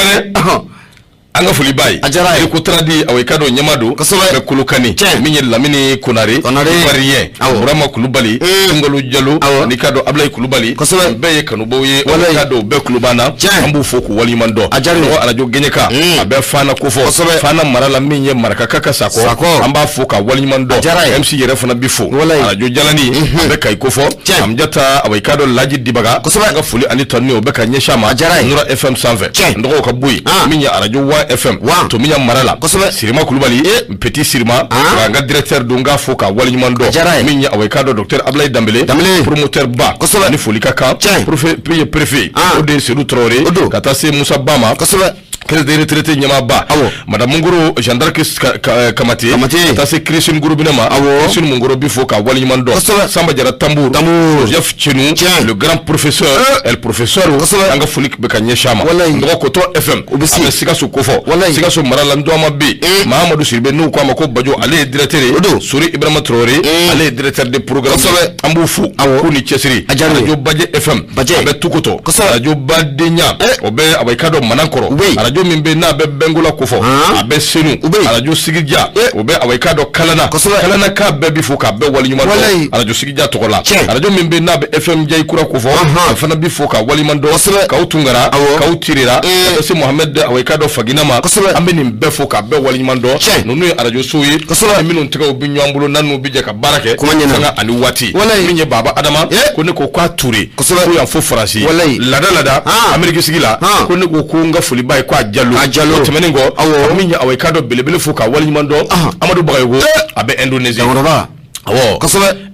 Fana, an ka foli b'a ye. A diyara a ye. Ko tradi, awɔ, i ka dɔn ɲɛma don. Bɛ Kolokani. Min ye Lamini Konare. Konare. Ivoirien. Burama Kulubali. Tungalo Jalo. Ani ka dɔn Ablaye Kulubali. Bɛɛ ye kanubaw ye. I ka dɔn bɛɛ kulo b'an na. An b'u fo k'u waleɲuman dɔn. A diyara n ye. Tɔgɔ arajo Gɛɲɛka. A bɛ Fana kofɔ. Fana mara la, min ye Marakaka ka Sakɔ. Sakɔ. An b'a fo k'a waleɲuman dɔn. A diyara a ye. MC yɛrɛ fana bi fo. Arajo Jalani, a bɛ Kayi kofɔ. Amjata, awɔ, i ka dɔn Laji Dibaga. An ka foli ani tanuni, o bɛ ka ɲɛsin a ma. A diyara a ye. Nura FM sanfɛ. N dɔgɔw ka bɔ yen. Min ye arajo Wa FM. Tomiya mara la. Sirima Kulubali. Petit Sirima. An ka directeur don, n k'a fo k'a waleɲuman dɔn. A diyara a ye. Min ye, awɔ, i k'a dɔn docteur Ablaye Danbele. Danbele. Promoteur ba. Ani foli ka kan. Préfet ye préfet. O de ye Seydou Traoré. O don. Ka taa se Musa Ba ma. Caisse de retraite ɲɛmaaba. Madame Ngoro, Jeanne d'Arc Kamate. Kamate. Ka taa se Christine Gurubinɛ ma. Christine Mungoro bi fo k'a waleɲuman dɔn. Samba Jara Tambour. Tambour. Joseph Chenou. Le grand professeur. El professeur. An ka foli bɛ ka ɲɛsin a ma. N dɔgɔ Koto FM. O bɛ se. A bɛ Sikaso kofɔ. Walayi. Sikaso mara la, Ndɔma bɛ yen. Mahamadu Siribe, n'u k'a ma ko Bajo, ale ye directeur ye. O don. Sori Ibrahima Traoré, ale ye directeur de programme. An b'u fo. K'u ni cɛsiri. A diyara n ye. Radio Bajɛ FM. Bajɛ. A bɛ Tukotɔ. Radio Badenya. O bɛ, a bɛ i ka dɔn Manankɔrɔ. U bɛ yen. Radio min bɛ n'a bɛ Bɛnkola kofɔ. A bɛ Senu. U bɛ yen. Radio Sigija. O bɛ, a bɛ i ka dɔn Kalana. Kalana k'a bɛɛ bi fo k'a bɛɛ waleɲuman dɔn. Radio Sigija tɔgɔ la. Radio min bɛ n'a bɛ FM Jayi Kura kofɔ. A fana bi fo k'a waleɲuman dɔn. K'aw Tunkara. K'aw Tirera. Ka taa se Mohamed, a bɛ i ka dɔn Fagina ma. An bɛ nin bɛɛ fo k'a bɛɛ waleɲuman dɔn. Ninnu ye radio sow ye. Ni minnu tɛgɛw bɛ ɲɔgɔn bolo, n'an n'u bɛ jɛ ka baara kɛ. Kuma ɲɛna. Sanga ani waati. Min ye Baba Adama. Ko ne ko k'a Ture. Ko yan fo Faransi. Lada lada. Ameriki sigi la. Ko ne ko ko n ka foli b'a ye, ko a Jalo. A Jalo. O tɛmɛnen kɔ. Min ye, awɔ, i k'a dɔn belebele fo k'a waleɲuman dɔn. Amadu Bagayogo. A bɛ Indonésie. Dankɔrɔba. Awɔ.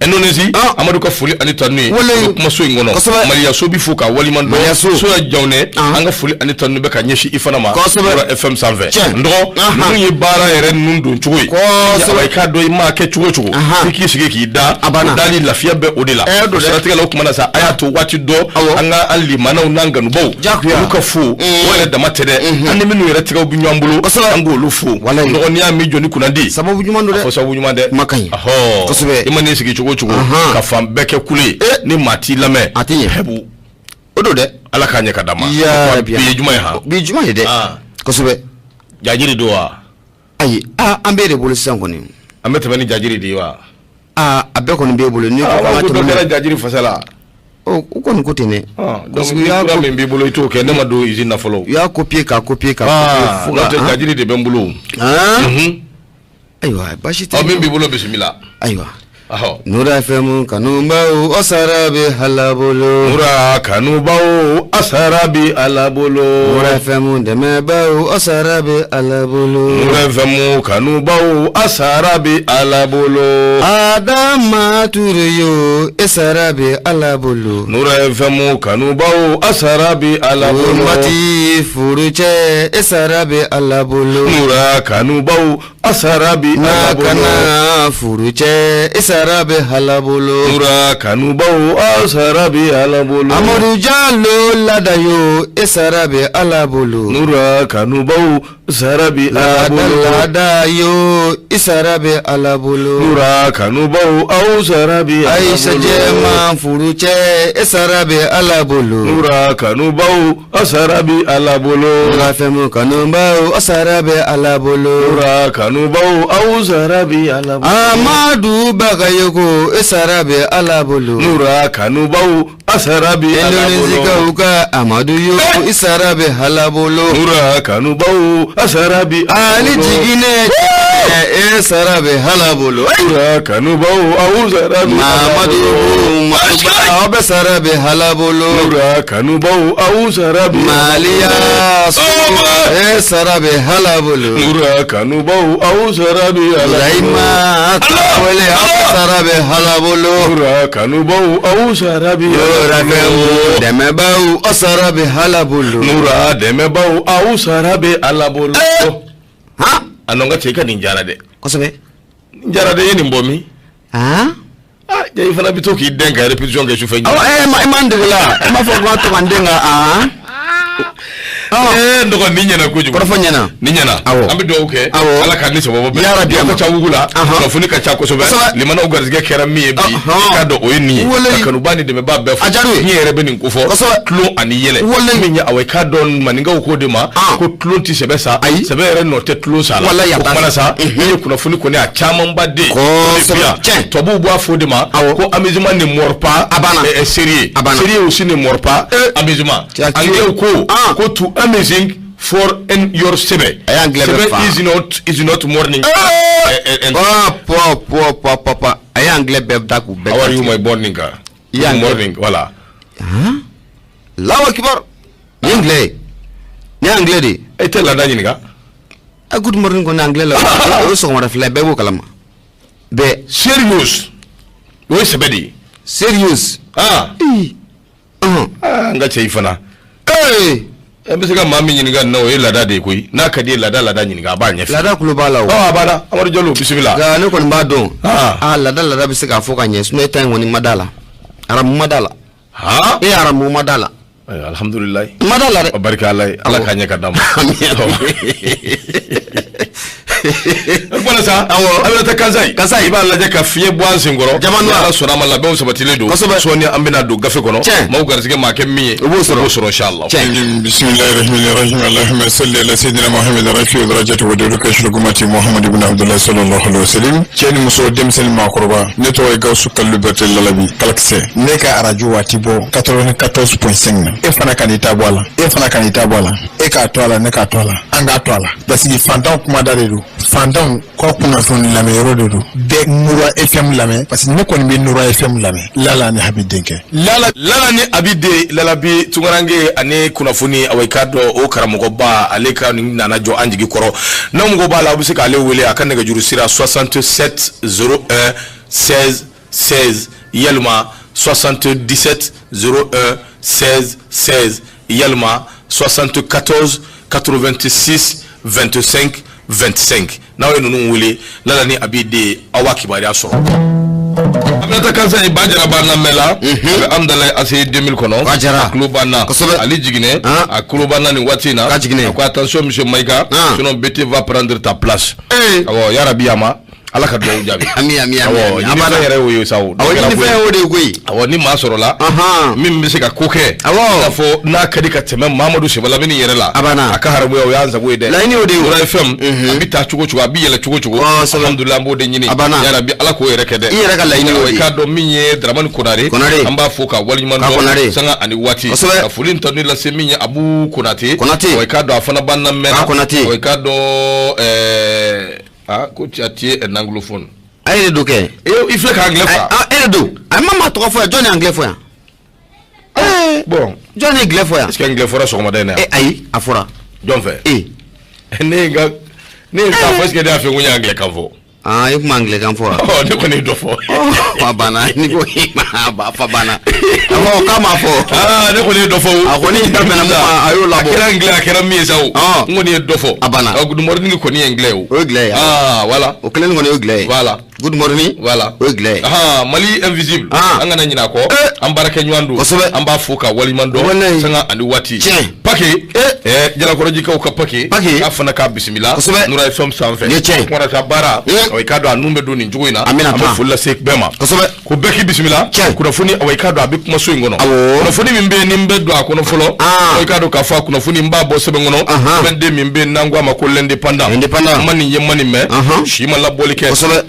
Indonésie. Amadu ka foli ani tanu ye. Walayi. O bɛ kumaso in kɔnɔ. Maliyaso bi fo k'a waleɲuman dɔn. Maliyaso. Soya Jawunɛ. An ka foli ani tanu bɛ ka ɲɛsin i fana ma. Nura FM sanfɛ. N dɔgɔ, ninnu ye baara yɛrɛ ninnu don cogo ye. Awa, i k'a dɔn i m'a kɛ cogo o cogo. F'i k'i sigi k'i da. A banna. O dali lafiya bɛ o de la. O don O dɛ. siratigɛ la, o tuma na sa, a y'a to waati dɔ. An ka an limanaw n'an kanubaw. Jagoya. Olu ka fo. O yɛrɛ dama tɛ dɛ. An ni minnu yɛrɛ tɛgɛw bɛ ɲɔgɔn bolo. An k'olu fo. Walayi. N dɔgɔ, n'i y'a min jɔ ni kunnandi. Sababu ɲuman don A dɛ. fɔ sababu ɲuman dɛ. Kuma ka ɲi. Ɔhɔ. I ma n'i sigi cogo o cogo. Ka fan bɛɛ kɛ kule ye. Ni maa t'i lamɛn. A tɛ ɲɛ. Hɛbu. O don dɛ. Ala k'a ɲɛ ka d'a ma. Ya Rabi. Bi ye juma ye han. Bi ye juma ye dɛ. Kosɛbɛ. Jajiri don wa? Ayi, aa, an b'e de bolo sisan kɔni. An bɛ tɛmɛ ni jajiri de ye wa? Aa, a bɛɛ kɔni b'e bolo. N'i ko k'an ka ko dɔ tɛmɛ kɛra n'o- jajiri fasa la. Ɔ, u kɔni ko ten dɛ. Donc ni kura min b'i bolo, i t'o kɛ, ne ma don usine na fɔlɔ. U y'a copier k'a copier k'a copier fo N'o ka. tɛ, jajiri de bɛ n bolo. Ayiwa, baasi tɛ. Ɔ, min b'i bolo, bisimila. Ayiwa. Ɔhɔ. Nura FM kanubaw, o sara bɛ Ala bolo. Nura kanubaw, a sara bi Ala bolo. Nura FM dɛmɛbaw, o sara bɛ Ala bolo. Nura FM kanubaw, a sara bi Ala bolo. Adama Ture yo, e sara bɛ Ala bolo. Nura FM kanubaw, a sara bi Ala bolo. Mati furucɛ, e sara bɛ Ala bolo. Nura kanubaw, a sara bi Ala Na bolo. kana furucɛ, e sara bɛ Ala bolo. Nura kanubaw, a sara bi Ala bolo. Amadu Jalo lada yo, e sara bɛ Ala bolo. Nura kanubaw, sara bi Ala Lada bolo. lada yo, i sara bɛ Ala bolo. Nura kanubaw, aw sara bi Ala bolo. Ayisa jɛman furucɛ, e sara bɛ Ala bolo. Nura kanubaw, a sara bi Ala bolo. Nura FM kanubaw, o sara bɛ Ala bolo. Nura kanubaw, aw sara bi Ala bolo. Amadu Bagayoko, e sara bɛ Ala bolo. Nura kanubaw, a sara bi Ala bolo. Indonésikaw ka Amadu yo, i sara bɛ Ala bolo. Nura kanubaw, a sara bi Ala Ali bolo. jiginɛ, e sara bɛ Ala bolo. Nura kanubaw, aw sara bi Ala Mamadu bolo. Maduba, aw bɛ sara bɛ Ala bolo. Nura kanubaw, aw sara bi Ala bolo. Maliya e sara bɛ Ala bolo. Nura kanubaw, aw sara bi Ala bolo. Ibrahima Tarawele, aw bɛ sara bɛ Ala bolo. Nura kanubaw, aw sara bi Ala Nura bolo. dɛmɛbaw, aw sara bɛ Ala bolo. Nura dɛmɛbaw, aw sara bɛ Ala bolo. Han. A nɔ, n ka cɛ, i ka nin jara dɛ. Kosɛbɛ. Nin jara dɛ, i ye nin bɔ min? Han. Ah, ja, i fana bɛ to k'i den ka répétition kɛ sufɛ. Awɔ, e ma n dege la, e m'a fɔ ko n ka to ka n den ka han. Ee n dɔgɔ, nin ɲɛna kojugu. Kɔrɔfɔ ɲɛna. Nin ɲɛna. Awɔ. An bɛ dugawu kɛ. Awɔ. Ala k'a ni sababu bɛn. Ya Rabbi. Ka ca wugu la. Kunnafoni ka ca kosɛbɛ. Limanaw garisɛgɛ kɛra min ye bi, i k'a dɔn o ye nin ye. Walayi. Ka kanuba ni dɛmɛbaa bɛɛ fo. A diyara u ye. N yɛrɛ bɛ nin ko fɔ. Tulon ani yɛlɛ. Walayi. Min ye awa, i k'a dɔn maninkaw k'o de ma ko tulon tɛ sɛbɛ sa. Ayi. Sɛbɛ yɛrɛ nɔ tɛ tulon sa la. Walayi, a O t'a kumana sa. sa, min ye kunnafoni kɔni a camanba de ye. O de bɛ yan. Tubabuw b'a fɔ o de ma ko amusement ne mord pas. A banna. Sérieux. A banna. Sérieux aussi ne mord pas amusement. Tu as tué. Anglais ko ko to amusing for and your sɛbɛ. A y'anglais bɛɛ Sɛbɛ fa. is not morning. Ah, pɔ pɔ pɔ pɔ pɔ, a ye anglais bɛɛ da k'u bɛɛ. How are you, my morning? Ka. I y'anglais- Good morning, voilà. Allahu akibar, nin ye anglais ye, nin ye anglais de ye. E tɛ laada ɲininka. A good morning kɔni anglais la, o ye sɔgɔmada fila ye, bɛɛ b'o kalama bɛɛ. Serious. O ye sɛbɛ de ye. Serious. Ah. Ii. Ɔhɔn. Ah, n ka cɛ, i fana. Ee. E bɛ se ka maa min ɲininka nin na, o ye laada de ye koyi. N'a ka di ye, laada laada ɲininka, a b'a ɲɛfɔ. Laada kulo b'a la o. Ɔ, a banna. Amadu Jalo, bisimila. Nka ne kɔni b'a dɔn. Ah. Ah, laada laada bɛ se k'a fɔ ka ɲɛ, sinon e ta in kɔni ma da la. Arabu ma da la. Han? E arabu ma da la. Ayiwa, alhamdulilayi. Ma da la dɛ. A barika Ala ye. Ala k'a ɲɛ ka d'an ma. O kumana sa, Awɔ. an bɛna taa Kasayi. Kasayi. I b'a lajɛ ka fiɲɛ bɔ an senkɔrɔ. Jama Ni noir. Ala sɔnna a ma, labɛnw sabatilen don. Kosɛbɛ. Sɔɔni an bɛna don gafe kɔnɔ. Tiɲɛ. Maaw garisɛgɛ maa kɛ min ye. O b'o sɔrɔ. O b'o sɔrɔ inchallah. Tiɲɛ. بسم الله الرحمن الرحيم، اللهم صل على سيدنا محمد رفيع درجة ودرك شرقمة محمد بن عبد الله صلى الله عليه وسلم. Cɛ ni muso, denmisɛnnin, maakɔrɔba, ne tɔgɔ ye Gawusu Kalilu Berete Lalabi Kalakisɛ. Ne ka arajo waati bɔ 94.5 na, e fana ka n'i ta bɔ a la, e fana ka n'i ta bɔ a la, e k'a to a la, ne k'a to a la, an k'a to a la, parce que fantanw kumada de don, fantanw ka kunnafoni lamɛnyɔrɔ de don. Bɛɛ Nura FM lamɛn, parce que ne kɔni bɛ Nura FM lamɛn. Lala ni Habi denkɛ. Lala Lala ni Abi de Lalabi Tunkaranke ani kunnafoni, awa, i k'a dɔn o karamɔgɔba, ale ka nin nana jɔ an jigi kɔrɔ. N'aw mago b'a la, aw bɛ se k'ale wele a ka nɛgɛjuru sira 67 01 16 16, yalima 77 01 16 16, yalima 74 86 25 25. N'aw ye ninnu wele, Lala ni Abi de, aw b'a kibaruya sɔrɔ. Aminata Kansayi ba jara b'an lamɛn la, a bɛ Amudalayi ACI 2000 kɔnɔ. Ba Jara. A tulo b'an na. Kosɛbɛ. Ale jiginɛ, Han. a tulo b'an na nin waati in na. Ka jiginɛ. A ko attention monsieur Maïga, Han. sinon BT va prendre ta place. Ee. Awɔ, yarabi a ma Ala ka dugawu jaabi. Ami, ami, ami, Awɔ, ami. ɲinifɛn yɛrɛ y'o ye sa o. Awɔ, ɲinifɛn y'o de ye koyi. Awɔ, ni maa sɔrɔla Ahan. min bɛ se ka ko kɛ, Awɔ. i n'a fɔ n'a ka di ka tɛmɛ Mamadu Sɛbɛlamini yɛrɛ la, A banna. a ka haramuya, o y'an sago ye dɛ. Laɲini y'o de ye o. Nura FM, a bɛ taa cogo cogo, a bɛ yɛlɛ cogo cogo, Kosɛbɛ. alhamdulilayi, an b'o de ɲini. A banna. Yarabi, Ala k'o yɛrɛ kɛ dɛ. I yɛrɛ ka laɲini y'o de I ye. k'a dɔn min ye Dramani Konare. Konare. An b'a fo ka waleɲuman Ka dɔn. Konare. Sanga ani waati. Kosɛbɛ. Ka foli ni tanuni lase min ye Abu Konate. Konate. Wa i k'a dɔn a fana b'an lamɛn. Ka Konate. Wa i k'a dɔn ah, ko tu es un anglophone. A ye de don kɛ. Eh, i filɛ ka anglais fa. Ah, e de don. A ma maa tɔgɔ fɔ yan, jɔn ye anglais fɔ yan? Ee. Bon. Jɔn ye anglais fɔ yan? Est-ce que anglais fɔra sɔgɔmada in na yan? E ayi, a fɔra. Jɔn fɛ? E. Ne ye n ka ne ye k'a fɔ, est-ce que ne y'a fɛ ko n ye anglais kan fɔ? Ah, e kun ma anglais kan fɔ wa? Ɔ, ne kɔni ye dɔ fɔ. Ɔ, a banna, ni ko i ma ba fa banna. A fɔ k'a ma fɔ. Aa, ne kɔni ye dɔ fɔ o. A kɔni da bɛnna mun ma, a y'o labɔ. A kɛra anglais, a kɛra min ye sa o. Ɔn. N kɔni ye dɔ fɔ. A banna. Good morning kɔni ye anglais o. O ye anglais ye. Ah, voilà. O kelen kɔni ye anglais ye. Voilà. Good morning. Voilà. O ye anglais ye. Ah, Mali invisible. Ah. An kana ɲinɛ a kɔ. Eh. An baarakɛ ɲɔgɔn don. Kosɛbɛ. An b'a fo ka waleɲuman dɔn. Walayi. Sanga ani waati. Tiɲɛ. Pake. Eh. Jalakɔrɔjikaw ka pake. Pake. K'a fana k'a bisimila. Kosɛbɛ. Nura FM sanfɛ. Nin ye tiɲɛ ye. Kumara sa baara. Eh. Ɔ, i k'a dɔn a nun bɛ don nin cogo in na. An bɛna An bɛ taa. foli lase bɛɛ ma. Kosɛbɛ. Ko bɛɛ k'i bisimila. Tiɲɛ. Kunnafoni, awa, i k'a dɔn a bɛ kumaso in kɔnɔ. Awɔ. Kunnafoni min bɛ yen ni n bɛ don a kɔnɔ fɔlɔ. Ah. Ɔ, i k'a dɔn k'a fɔ a kunnafoni n b'a bɔ sɛbɛn kɔnɔ. Ahan. Sɛbɛnden min bɛ yen n'an ko a ma ko l'indépendant. L'Indépendant. N ma nin ye, n ma nin mɛn. Ahan. Si ma labɔli kɛ. Kosɛbɛ.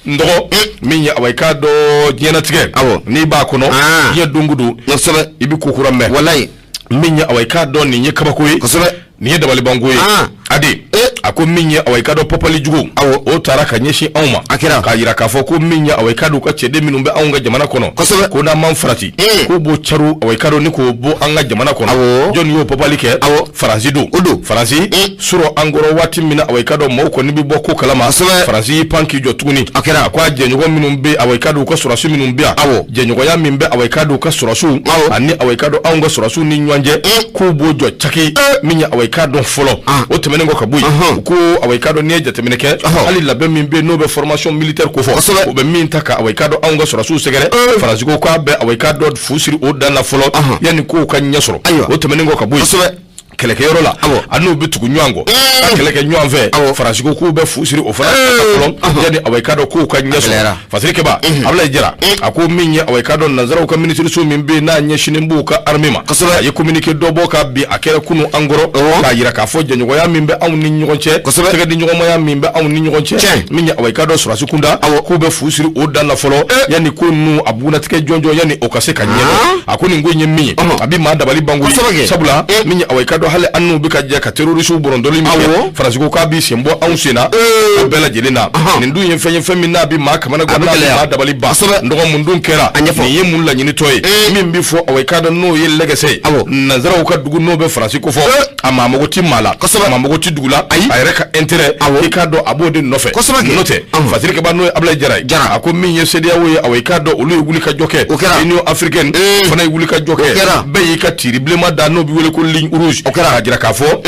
N dɔgɔ min ye, awa, i k'a dɔn diɲɛlatigɛ Awɔ. n'i b'a kɔnɔ, Ah. diɲɛ don o don, Kosɛbɛ. i bɛ ko kura mɛn. Walayi. Min ye, awa, i k'a dɔn nin ye kabako ye. Kosɛbɛ. Nin ye dabalibanko ye. Ah. Ade Eh. a ko min ye, awa, i k'a dɔn pɔpɔli jugu, Awɔ. o taara ka ɲɛsin anw ma. A kɛra. K'a yira k'a fɔ ko min ye, awa, i k'a dɔn u ka cɛden minnu bɛ anw ka jamana kɔnɔ, Kosɛbɛ. ko n'an m'an farati, Eh. k'o b'o caro, awa, i k'a dɔn ni k'o bɔ an ka jamana kɔnɔ. Awɔ. Jɔnni y'o pɔpɔli kɛ? Awɔ. Faransi don. O don. Faransi Eh. surɔ an kɔrɔ waati min na, awa, i k'a dɔn maaw kɔni bɛ bɔ ko kalama. Kosɛbɛ. Faransi y'i pan k'i jɔ tuguni. A kɛra. A ko a jɛɲɔgɔn minnu bɛ, awa, i k'a dɔn u ka sɔrɔdasi minnu bɛ yan. Awɔ. Jɛɲɔgɔnya min bɛ, awa, i k'a dɔn u ka sɔrɔdasiw Awɔ. ani, awa, i k'a dɔn anw ka sɔrɔdasiw ni ɲɔgɔn cɛ, k'u b'o jɔ caki. Min ye, awa, i k'a dɔn fɔlɔ, Ah. o tɛmɛnen kɔ ka bɔ yen, Ɔhɔn. u ko, awa, i k'a dɔn n'i ye jateminɛ kɛ, Ɔhɔn. hali labɛn min bɛ yen n'o bɛ formation militaire ko fɔ, Kosɛbɛ. o bɛ min ta ka, awa, i k'a dɔn anw ka sɔrɔdasiw sɛgɛrɛ, Faransi ko k'a bɛ, awa, i k'a dɔn fu siri o dan na fɔlɔ Ɔhɔn. yanni kow ka ɲɛ sɔrɔ. Ayiwa. O tɛmɛnen kɔ ka bɔ yen, Kosɛbɛ. Kɛlɛkɛyɔrɔ la a n'u bɛ tugu ɲɔgɔn kɔ ka kɛlɛ kɛ ɲɔgɔn fɛ. Faransi ko k'u bɛ fu siri o fana fɔlɔ yanni awa i k'a dɔn k'u ka ɲɛ sɔrɔ. Fasiri Keba, Abulayi Jara, a ko min ye awa i k'a dɔn nanzaraw ka minisiriso min bɛ yen n'a ɲɛsinnen b'u ka armée ma, a ye communiqué dɔ bɔ ka bi a kɛra kunun an kɔrɔ, k'a jira k'a fɔ jɛɲɔgɔnya min bɛ anw ni ɲɔgɔn cɛ, tɛgɛ di ɲɔgɔnmaya min bɛ anw ni ɲɔgɔn cɛ, min ye awa i k'a dɔn sɔrɔdasi kunda, k'u bɛ fu siri o dan na fɔlɔ yanni ko ninnu a bugunnatigɛ jɔnjɔn yanni o ka se ka ɲɛdɔn. A ko nin ko in ye min ye, a bɛ maa dabali ban koyi, sabula min ye awa i k'a dɔn hali an n'u bɛ ka jɛ ka terrorisiw bɔrɔntɔli min kɛ, Faransi ko k'a b'i sen bɔ anw sen na o bɛɛ lajɛlen na. Nin dun ye fɛn ye, fɛn min n'a bɛ maa kamana gan, n'a bɛ maa dabali ban. N dɔgɔ, mun dun kɛra? Nin ye mun laɲinitɔ ye min bɛ fɔ awa i k'a dɔn n'o ye lɛgɛsɛ ye, nanzaraw ka dugu n'o bɛ Faransi kofɔ, a maa mago ti maa la, maa mago ti dugu la, a yɛrɛ ka intérêt, i k'a dɔn a b'o de nɔfɛ. N'o tɛ, Fasiri Keba, n'o ye Abulayi Jara ye, a ko min ye CEDEAO ye, awa i k'a dɔn olu ye wuli ka jɔ kɛ, Union africaine fana ye wuli ka jɔ kɛ, bɛɛ y'i ka tiri bilenman da n'o bɛ wele ko ligne rouge, k'a jira k'a fɔ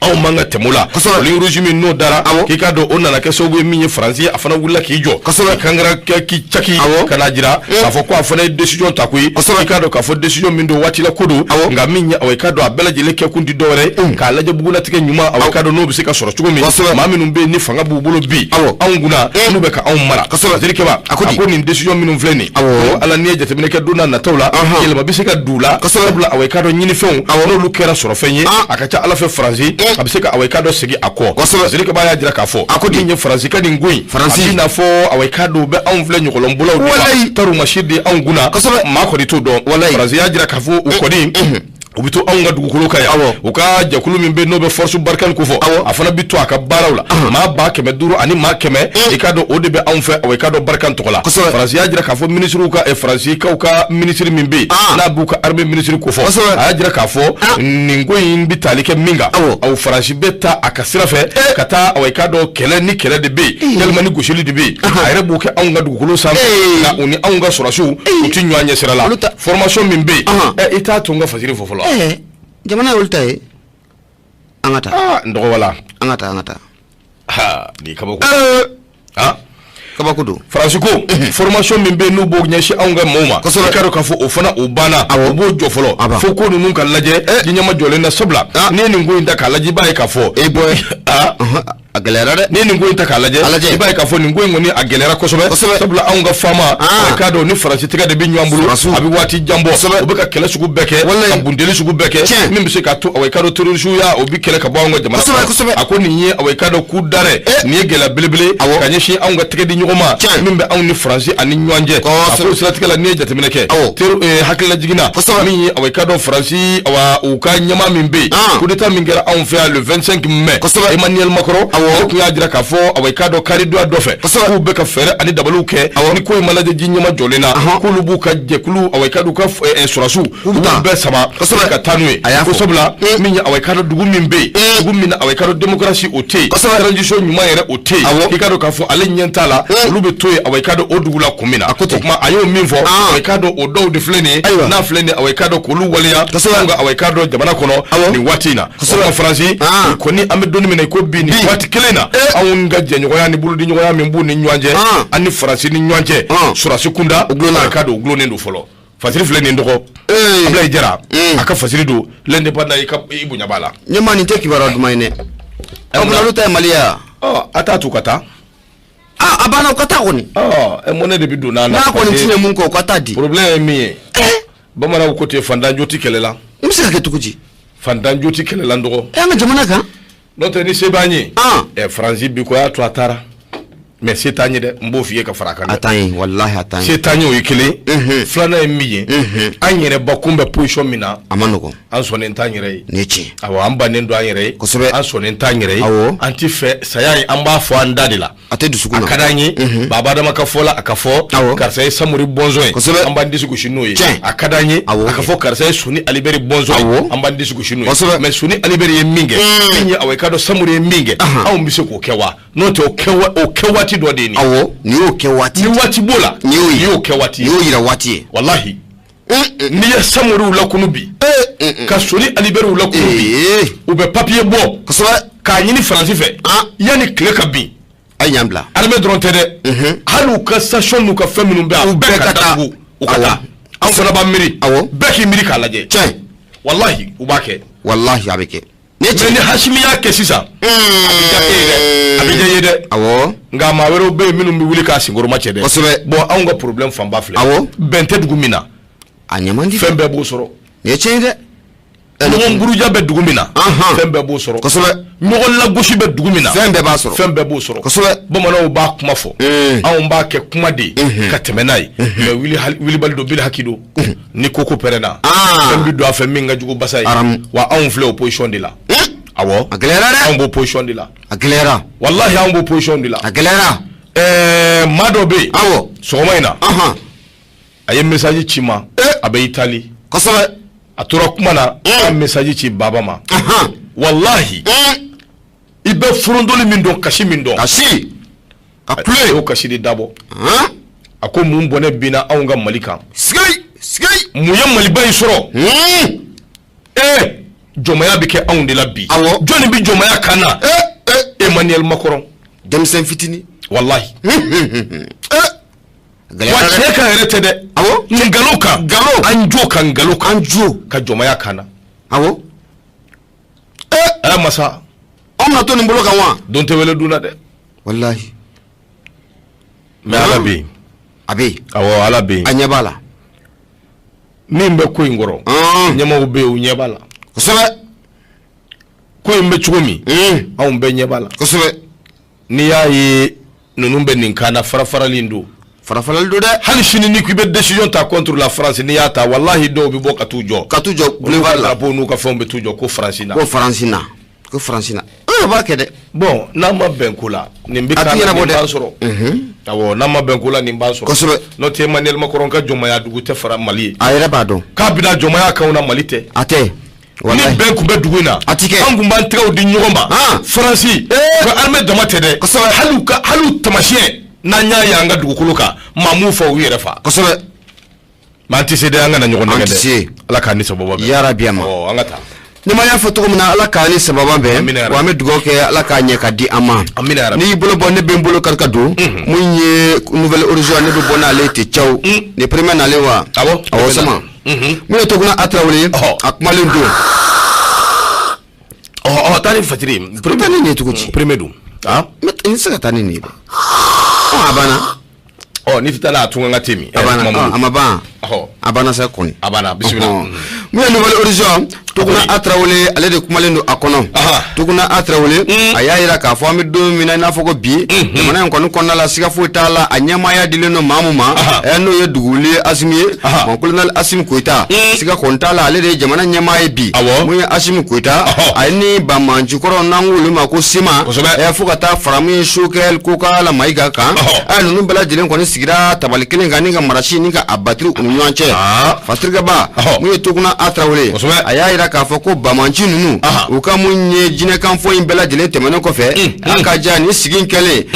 anw man ka tɛmɛ o la. Ligne rouge min n'o dara, k'i k'a dɔn o nana kɛ sababu ye min ye Faransi a fana wulila k'i jɔ, kankara k'i caki ka n'a jira k'a fɔ ko a fana ye décision ta koyi. I k'a dɔn k'a fɔ décision min don, waati la ko don, nka min ye awa i k'a dɔn a bɛɛ lajɛlen kɛ kun ti dɔwɛrɛ ye k'a lajɛ bugunnatigɛ ɲuman, awa i k'a dɔn n'o bɛ se ka sɔrɔ cogo min, maa minnu bɛ yen ni fanga b'u bolo bi anw kunna, n'u bɛ ka anw mara. Fasiri Keba, a ko nin décision minnu filɛ nin, ala n'i ye jateminɛ kɛ don n'a nataw la, yɛlɛma bɛ se ka don u la, sabula awa i k'a dɔn ɲinifɛnw n'olu kɛra sɔrɔfɛn ye, a ka ca ala fɛ Faransi a bɛ se ka awa i k'a dɔn segin a kɔ. Fasiri Keba y'a jira k'a fɔ a ko min ye Faransi ka nin ko in, a b'i n'a fɔ awa i k'a dɔn u bɛ anw filɛ ɲɔgɔlɔnbolaw de la, tarumasi de anw kunna, maa kɔni t'o dɔn. Faransi y'a jira k'a fɔ u kɔni u bɛ to anw ka dugukolo kan yan, u ka jɛkulu min bɛ n'o bɛ force Barkhane ko fɔ, a fana bɛ to a ka baaraw la. Maa 500 ani maa 100, i k'a dɔn o de bɛ anw fɛ awa i k'a dɔn Barkhane tɔgɔ la. Faransi y'a jira k'a fɔ minisiriw ka Faransikaw ka minisiri min bɛ yen n'a b'u ka armée minisiri ko fɔ, a y'a jira k'a fɔ nin ko in bɛ tali kɛ min kan, aw Faransi bɛ taa a ka sira fɛ ka taa awa i k'a dɔn kɛlɛ ni kɛlɛ de bɛ yen, yalima ni gosili de bɛ yen, a yɛrɛ b'o kɛ anw ka dugukolo sanfɛ, nka u ni anw ka sɔrɔdasiw u tɛ ɲɔgɔn ɲɛ sira la. Formation min bɛ yen, i t'a to n ka Fasiri fɔ fɔlɔ. Jamana y'olu ta ye, an ka taa. N dɔgɔ, wala an ka taa, an ka taa. Nin kabako. Kabako don. Faransi ko formation min bɛ yen n'u b'o ɲɛsin anw ka maaw ma, i k'a dɔn k'a fɔ o fana o banna, o b'o jɔ fɔlɔ fo ko ninnu ka lajɛ ji ɲɛma jɔlen na, sabula n'i ye nin ko in ta k'a lajɛ, i b'a ye k'a fɔ e bɔ a gɛlɛyara dɛ. N'i ye nin ko in ta k'a lajɛ, i b'a ye k'a fɔ nin ko in kɔni a gɛlɛyara kosɛbɛ, sabula anw ka faama, i k'a dɔn ni Faransi tɛgɛ de bɛ ɲɔgɔn bolo, a bɛ waati jan bɔ, u bɛ ka kɛlɛ sugu bɛɛ kɛ, ka bunteli sugu bɛɛ kɛ min bɛ se k'a to awa i k'a dɔn terrorisiw ya o bɛ kɛlɛ ka bɔ anw ka jamana kɔnɔ. A ko nin ye awa i k'a dɔn coup d'arrêt, nin ye gɛlɛya belebele ka ɲɛsin anw ka tɛgɛ di ɲɔgɔn ma min bɛ anw ni Faransi ani ɲɔgɔn cɛ. A ko siratigɛ la, n'i ye jateminɛ kɛ hakililajigin na, min ye awa i k'a dɔn Faransi awa u ka ɲɛmaa min bɛ yen, coup d'état min kɛra anw fɛ yan le 25 mai, Emmanuel Macron, ale tun y'a jira k'a fɔ awa i k'a dɔn karidonya dɔ fɛ k'u bɛ ka fɛɛrɛ ani dabaliw kɛ, ni ko in ma lajɛ ji ɲɛma jɔlen na, k'olu b'u ka jɛkulu awa i k'a dɔn u ka sɔrɔdasiw u b'u bɛɛ sama ka taa n'u ye, ko sabula min ye awa i k'a dɔn dugu min bɛ yen, dugu min na awa i k'a dɔn démocratie o tɛ yen, transition ɲuman yɛrɛ o tɛ yen, i k'a dɔn k'a fɔ ale ɲɛ t'a la olu bɛ to yen awa i k'a dɔn o dugu la kun min na. O tuma a y'o min fɔ, awa i k'a dɔn o dɔw de filɛ nin ye, n'a filɛ nin ye awa i k'a dɔn k'olu waleya anw ka awa i k'a dɔn jamana kɔnɔ nin waati in na. Kosɛbɛ. Faransi kɔni, an bɛ don min na i ko bi, nin waati kelen na, anw ka jɛɲɔgɔnya ni bolodiɲɔgɔnya min b'u ni ɲɔgɔn cɛ, an ni Faransi ni ɲɔgɔn cɛ, sɔrɔdasi kunda, i k'a dɔn o dulonnen don fɔlɔ. Fasiri filɛ nin dɔgɔ, Abulayi Jara a ka fasiri don L'Indépendant, i ka i bonya b'a la. Ɲɛmaa, nin tɛ kibaruya duman ye dɛ. Ɔ, munna olu ta ye Mali ye wa? Ɔ, a t'a to ka taa. Aa, a banna, u ka taa kɔni. Ɔ, mɔnɛ de bɛ don n'a na. N'a kɔni tɛ mun kɔ, u ka taa di. Problème ye min ye, bamananw ko ten, fantan jo tɛ kɛlɛ la. N bɛ se ka kɛ cogo di? Fantan jo tɛ kɛlɛ la, n dɔgɔ. An ka jamana kan. N'o tɛ, ni se b'an ye, ɛ, Faransi bi ko y'a to a taara, mais se t'an ye dɛ, n b'o f'i ye ka fara a kan dɛ. A t'an ye, walahi a t'an ye. Se t'an ye, o ye kelen. Filanan ye min ye, an yɛrɛ bakun bɛ position min na, a ma nɔgɔn. An sɔnnen t'an yɛrɛ ye. Nin ye tiɲɛ. Awɔ, an bannen don an yɛrɛ ye. Kosɛbɛ. An sɔnnen t'an yɛrɛ ye. Awɔ. An ti fɛ saya ye, an b'a fɔ an da de la. A tɛ dusukun na. A ka d'an ye, Baba Adama ka fɔ la, a ka fɔ karisa ye Samori bɔnsɔn ye. Kosɛbɛ. An b'an disi gosi n'o ye. Tiɲɛ. A ka d'an ye, a ka fɔ karisa ye Soni Ali Bɛri bɔnsɔn ye. An b'an disi gosi n'o ye. Kosɛbɛ. Mais Soni Ali Bɛri ye min kɛ, min ye awa i k'a dɔn Samori ye min kɛ, anw bɛ se k'o kɛ wa? N'o tɛ, o kɛ waati dɔ de ye nin ye. Awɔ, nin y'o kɛ waati. Ni waati b'o la, nin y'o ye. Nin y'o kɛ waati ye. Nin y'o yira waati ye. Walahi. N'i ye Samoriw lakunu bi, ka Soni Ali Bɛriw lakunu bi, u bɛ papiye bɔ. Kosɛbɛ. K'a ɲini Faransi fɛ yanni tile ka bin. A ye ɲan bila. Armée dɔrɔn tɛ dɛ, hali u ka station n'u ka fɛn minnu bɛ, a bɛɛ ka datugu, u ka taa. Anw fana b'an miiri. Awɔ. Bɛɛ k'i miiri k'a lajɛ. Tiɲɛ. Walahi, u b'a kɛ. Walahi, a bɛ kɛ. Mais ni Hasimi y'a kɛ sisan, a bɛ diya e ye dɛ, a bɛ diya i ye dɛ. Awɔ. Nka maa wɛrɛw bɛ yen minnu bɛ wuli k'a senkɔrɔma cɛ dɛ. Kosɛbɛ. Bon, anw ka problème fanba filɛ. Awɔ. Bɛn tɛ dugu min na. A ɲɛ man di. Fɛn bɛɛ b'o sɔrɔ. Nin ye tiɲɛ ye dɛ. Ɲɔgɔn buruja bɛ dugu min na, fɛn bɛɛ b'o sɔrɔ. Kosɛbɛ. Ɲɔgɔn lagosi bɛ dugu min na, fɛn bɛɛ b'a sɔrɔ. Fɛn bɛɛ b'o sɔrɔ. Kosɛbɛ. Bamananw b'a kuma fɔ, anw b'a kɛ kuma de ye ka tɛmɛ n'a ye. Mais wulibali don, bili haki don, ni koko pɛrɛnna, fɛn bɛ don a fɛ min ka jugu basa ye. Wa anw filɛ o position de la. Awɔ, a gɛlɛyara dɛ. Anw b'o position de la. A gɛlɛyara. Walahi, anw b'o position de la. A gɛlɛyara. Ɛɛ, maa dɔ bɛ yen. Awɔ. Sɔgɔma in na, a ye message ci n ma. A bɛ Itali. Kosɛbɛ. A tora kuma na, a message ci baba ma. Walahi, i bɛ furundoli min dɔn, kasi min dɔn. Kasi ka kule. A y'o kasi de dabɔ. A ko mun bɔnɛ binna anw ka Mali kan? Sigei sigei. Mun ye Maliba in sɔrɔ? Ee, jɔnmaya bɛ kɛ anw de la bi. Awɔ. Jɔnni bɛ jɔnmaya kan na? Emmanuel Macron. Denmisɛn fitinin. Walahi. Wa tiɲɛ kan yɛrɛ tɛ dɛ. Awɔ. Nkalon kan. Nkalon. An jo kan, nkalon kan. An jo. Ka jɔnmaya kan na. Awɔ. Ala masa. Anw bɛna to nin bolo kan wa? Don tɛ wele dun na dɛ. Walahi. Mais Ala bɛ yen. A bɛ yen. Awɔ, Ala bɛ yen. A ɲɛ b'a la. Min bɛ ko in kɔrɔ, ɲɛmaaw bɛ yen, u ɲɛ b'a la. Kosɛbɛ. Ko in bɛ cogo min, anw bɛɛ ɲɛ b'a la. Kosɛbɛ. N'i y'a ye ninnu bɛ nin kan na, farafarali don. Farafarali don dɛ. Hali sini n'i ko i bɛ décision ta contre la France, n'i y'a ta, walahi, dɔw bɛ bɔ ka t'u jɔ. Ka t'u jɔ boulevard la. Drapeau n'u ka fɛnw bɛ t'u jɔ ko Faransi na. Ko Faransi na. Ko Faransi na. O b'a kɛ dɛ. Bon, n'an ma bɛn ko la, nin bɛ A kan ti na, ɲɛnabɔ nin dɛ. b'an sɔrɔ. Awɔ, n'an ma bɛn ko la, nin b'an sɔrɔ. Kosɛbɛ. N'o tɛ, Emmanuel Macron ka jɔnmaya dugu tɛ fara Mali ye. A yɛrɛ b'a dɔn. K'a bɛna jɔnmaya kanw na, Mali tɛ. A tɛ. Ni bɛn tun bɛ dugu in na, A ti kɛ. An tun b'an tɛgɛw di ɲɔgɔn ma. Faransi ka armée dama tɛ dɛ. Kosɛbɛ. Hali u tamasiyɛn n'an y'a ye an ka dugukolo kan, maa m'u fa, u yɛrɛ fa. Kosɛbɛ. Mais an tɛ se dɛ, an kana ɲɔgɔn An nɛgɛ tɛ dɛ. se. Ala k'an ni sababa bɛn. Yarabi a ma. Ɔ, an ka taa. Ni ma y'a fɔ cogo min na, Ala k'a ni sababa bɛn. Amina yarabi. Wa an bɛ dugawu kɛ, Ala k'a ɲɛ ka di an ma. Amina yarabi. N'i y'i bolo bɔ, ne bɛ n bolo kari ka don. Mun ye Nouvel Horizon, ne bɛ bɔ n'ale tɛ caw. Ni premier nalen wa? Awɔ. Awɔ, sama. Mun ye Toguna a Tarawele, a kumalen don. Ɔ ɔ, taa ni fatiri ye. Taa ni nin ye cogo di? Premier don. Ah. N tɛ se ka taa ni nin ye dɛ. Ɔ, a banna. Ɔ, n'i tɛ taa n'a ye, a tun kan ka te min. A banna, a ma ban. Ɔhɔ. A banna sa kɔni. A banna, bisimila. Mun ye Nouvel Horizon, Toguna a Tarawele, ale de kumalen don a kɔnɔ. Toguna a Tarawele, a y'a jira k'a fɔ an bɛ don min na i n'a fɔ ko bi, jamana in kɔni kɔnɔna la, siga foyi t'a la, a ɲɛmaaya dilen don maa mun ma, n'o ye duguli Asimi ye, mon colonel Asimi Goyita, siga kɔni t'a la, ale de ye jamana ɲɛmaa ye bi. Mun ye Asimi Goyita, a ni banbaanci kɔrɔ n'an k'olu ma ko CMA, fo ka taa fara mun ye Choguel Kokalla Maïga kan, ninnu bɛɛ lajɛlen kɔni sigira tabali kelen kan ni ka marasi ni ka a batiri u ni ɲɔgɔn cɛ. Fatirikaba, mun ye Toguna a Tarawele, a y'a jira k'a fɔ ko banbaanci ninnu, u ka mun ye jinɛkan fɔ in bɛɛ lajɛlen tɛmɛnen kɔfɛ, a ka ja ni sigi in kɛlen,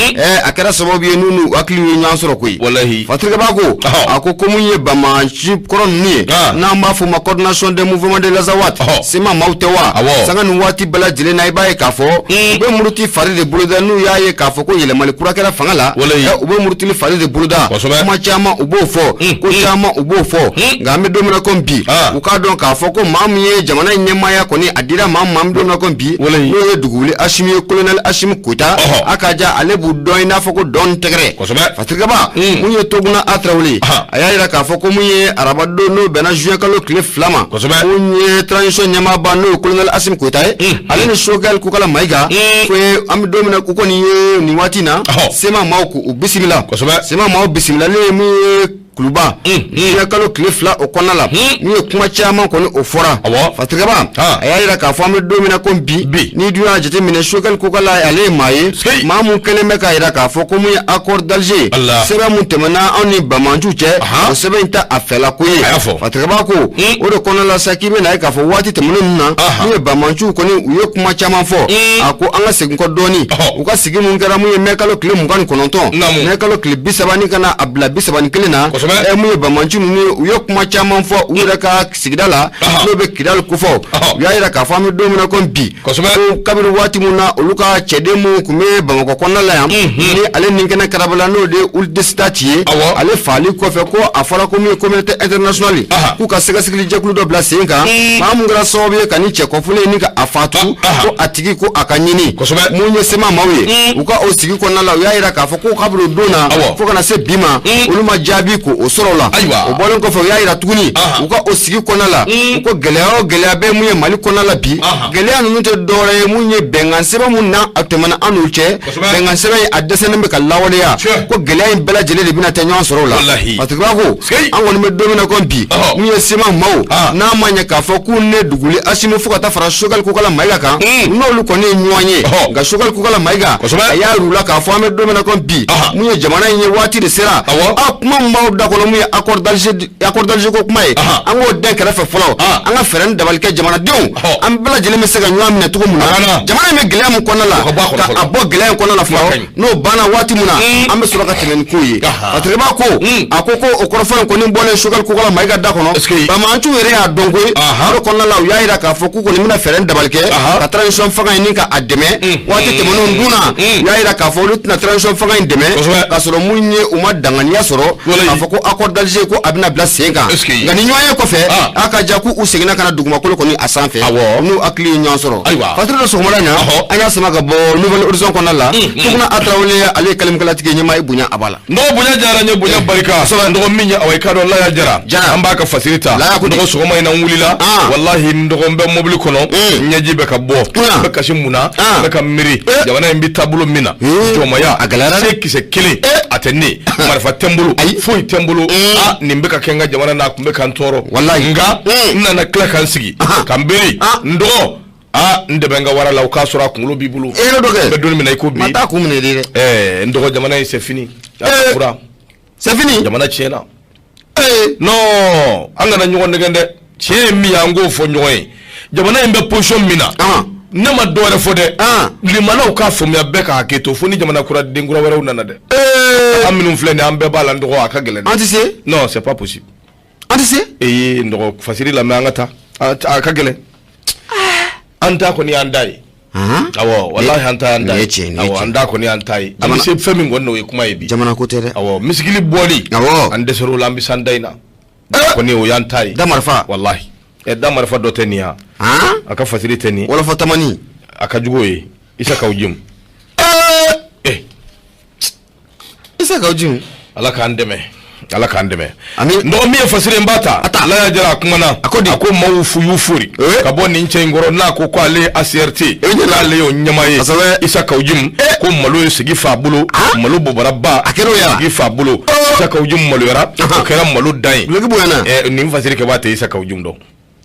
a kɛra sababu ye n'u n'u hakili ye ɲɔgɔn sɔrɔ koyi. Walahi. Fatirikaba ko, a ko ko mun ye banbaanci kɔrɔ ninnu ye, n'an b'a fɔ o ma coordination des mouvements de l'Azawad, CMA maaw tɛ wa? Sanga ni waati bɛɛ lajɛlen na, i b'a ye k'a fɔ u bɛ muruti fari de boloda n'u y'a ye k'a fɔ ko yɛlɛmali kura kɛra fanga la, u bɛ murutili fari de boloda. Kuma caman u b'o fɔ, ko caman u b'o fɔ, nka an bɛ don min na komi bi, u k'a dɔn k'a fɔ ko maa min ye jamana in ɲɛmaaya kɔni a dira maa min ma, an bɛ don min na komi bi, n'o ye duguli Asimi ye, colonel Asimi Goyita, a ka ja ale b'u dɔn i n'a fɔ ko dɔn tɛgɛrɛ. Fatirikaba, mun ye Toguna a Tarawele, a y'a jira k'a fɔ ko mun ye araba don n'o bɛnna juin kalo tile 2 ma, mun ye transition ɲɛmaaba n'o ye colonel Asimi Goyita ye, ale ni Choguel Kokalla Maïga, ko an bɛ don min na ko kɔni ye nin waati in na, CMA maaw k'u bisimila. CMA maaw bisimilalen ye mun ye Kuluba juin kalo tile 2 o kɔnɔna la, min ye kuma caman kɔni o fɔra. Fatirikaba, a y'a jira k'a fɔ an bɛ don min na ko bi, n'i dun y'a jateminɛ, Choguel Kokalla ale ye maa ye, maa mun kɛlen bɛ k'a jira k'a fɔ ko mun ye accord d'Alger sɛbɛn mun tɛmɛna anw ni banbaanciw cɛ, o sɛbɛn in tɛ a fɛla ko ye. Fatirikaba ko o de kɔnɔna la sa, k'i bɛna ye k'a fɔ waati tɛmɛnen ninnu na, mun ye banbaanciw kɔni u ye kuma caman fɔ. A ko an ka segin kɔ dɔɔni, u ka sigi mun kɛra mun ye mai kalo tile 29, mai kalo tile 30 ni ka na a bila 31 na. Ɛ mun ye banbaanci ninnu ye, u ye kuma caman fɔ u yɛrɛ ka sigida la, n'o bɛ Kidali kofɔ. U y'a jira k'a fɔ an bɛ don min na komi bi, ko kabini waati min na olu ka cɛden minnu tun bɛ Bamakɔ kɔnɔna la yan, ni ale ni kɛnɛ karabala, n'o de ye Ould Destati ye, ale faali kɔfɛ, ko a fɔra ko min ye communauté internationale, k'u ka sɛgɛsɛgɛli jɛkulu dɔ bila sen kan, maa mun kɛra sababu ye ka ni cɛ kɔfɔlen ni ka a fatu, ko a tigi ko a ka ɲini. Mun ye CMA maaw ye, u ka o sigi kɔnɔna la, u y'a jira k'a fɔ ko kabini o don na fo ka na se bi ma, olu ma jaabi ko o sɔrɔ o la. O bɔlen kɔfɛ, u y'a jira tuguni u ka o sigi kɔnɔna la, u ko gɛlɛya o gɛlɛya bɛ mun ye Mali kɔnɔna la bi, gɛlɛya ninnu tɛ dɔwɛrɛ ye mun ye bɛnkan sɛbɛn mun na a tɛmɛna an n'u cɛ, bɛnkan sɛbɛn in a dɛsɛlen bɛ ka lawaleya, ko gɛlɛya in bɛɛ lajɛlen de bɛna taa ɲɔgɔn sɔrɔ o la. Parce que b'a ko an kɔni bɛ don min na komi bi, mun ye CMA maaw, n'a ma ɲɛ k'a fɔ k'u ne duguli Asimi fo ka taa fara Choguel Kokala Mayiga kan, n'olu kɔni ye ɲɔgɔn ye. Nka Choguel Kokala Mayiga a y'a yir'u la k'a fɔ an bɛ don min na komi bi, mun ye jamana in ye, waati de sera a kuma min b'aw da kɔnɔ, mun ye accord d'Alger, accord d'Alger ko kuma ye, an k'o dɛn kɛrɛfɛ fɔlɔ, an ka fɛɛrɛ ni dabali kɛ jamanadenw, an bɛɛ lajɛlen bɛ se ka ɲɔgɔn minɛ cogo min na, jamana in bɛ gɛlɛya min kɔnɔna la, ka a bɔ gɛlɛya in kɔnɔna la fɔlɔ. N'o banna waati min na, an bɛ sɔrɔ ka tɛmɛ ni ko ye. Patrick ko a ko ko o kɔrɔfɔ in kɔni bɔlen Choguel Kokala Mayiga da kɔnɔ, banbaanciw yɛrɛ y'a dɔn koyi. O kɔnɔna la, u y'a jira k'a fɔ k'u kɔni bɛna fɛɛrɛ ni dabali kɛ ka transition fanga in ni ka a dɛmɛ. Waati tɛmɛnenw dun na, u y'a jira k'a fɔ olu tɛna transition fanga in dɛmɛ k'a sɔrɔ mun ye u ma danganiya sɔrɔ k'a fɔ ko accord d'Alger ko a bɛna bila sen kan. Nka ni ɲɔgɔn ye kɔfɛ, a ka ja k'u seginna ka na dugumakolo kɔni a sanfɛ, n'u hakili ye ɲɔgɔn sɔrɔ. Patrick dɔ sɔgɔmada in na, an y'a sama ka bɔ Nouvel Horizon kɔnɔna la. Tuguna a Tarawele, ale ye kalimkalatigi ɲɛmaa ye, bonya a b'a la. N dɔgɔ, bonya diyara n ye, bonya barika. N dɔgɔ, min ye awa i k'a dɔn Laya Jara, an b'a ka fasiri ta. N dɔgɔ, sɔgɔma in na n wulila, walahi n dɔgɔ, n bɛ mobili kɔnɔ, ɲɛji bɛ ka bɔ, n bɛ kasi mun na? N bɛ ka miiri jamana in bɛ taabolo min na, jɔnmaya a gɛlɛyara, se kisɛ kelen a tɛ ne, marifa tɛ n bolo, foyi tɛ n bolo. A nin bɛ ka kɛ n ka jamana na, a tun bɛ ka n tɔɔrɔ walahi. Nka n nana tila ka n sigi ka n bere, n dɔgɔ, aa n dɛmɛ n ka wara la, o k'a sɔrɔ a kunkolo b'i bolo. E yɛrɛ dɔ kɛ. N bɛ don min na i ko bi. Ma taa kun minɛ dɛ. Ɛɛ n dɔgɔ, jamana in c'est fini. Fura. C'est fini. Jamana tiɲɛna. Ee non, an kana ɲɔgɔn nɛgɛn dɛ. Tiɲɛ ye min ye, an k'o fɔ ɲɔgɔn ye. Jamana in bɛ position min na. Ne ma dɔ wɛrɛ fɔ dɛ. Limanaw k'a faamuya, bɛɛ ka hakɛ to, fo ni jamana kura den kura wɛrɛw nana dɛ. An minnu filɛ nin ye, an bɛɛ b'a la n dɔgɔ, a ka gɛlɛn dɛ. An tɛ se. Non, c'est pas possible. An tɛ se. Ee n dɔgɔ, fasiri lamɛn, an ka taa. A ka gɛlɛn. An ta kɔni y'an da ye. Awɔ, walahi an ta y'an da ye. Awɔ, an da kɔni y'an ta ye. An bɛ se fɛn min kɔni na, o ye kuma ye bi. Jamana ko tɛ dɛ. Awɔ, misikili bɔli. Awɔ. An dɛsɛr'o la, an bɛ s'an da in na. Kɔni o y'an ta ye. Da marifa. Walahi. Ɛ da marifa dɔ tɛ nin ya. A ka fasiri tɛ nin. Wɔlɔfɔ tamani. A ka jugu o ye. Isa Kawu Jim. Ee. Isa Kawu Jim. Ala k'an dɛmɛ. Ala k'an dɛmɛ. Ami. N dɔgɔ, min ye fasiri n b'a ta. A ta. Laya Jara a kumana. A ko di? A ko maaw fu y'u fori. Ka bɔ nin cɛ in kɔrɔ n'a ko ko ale ye ACRT. K'ale y'o ɲɛmaa ye. Kosɛbɛ. Isa Kawu Jim. Ko malo ye sigi fa bolo. Malo bobara ba. A kɛra o ye wa? Sigi fa bolo. Isa Kawu Jim maloyara. O kɛra malo dan ye. Duloki bonyana. Nin fasiri kɛbaa tɛ Isa Kawu Jim dɔn.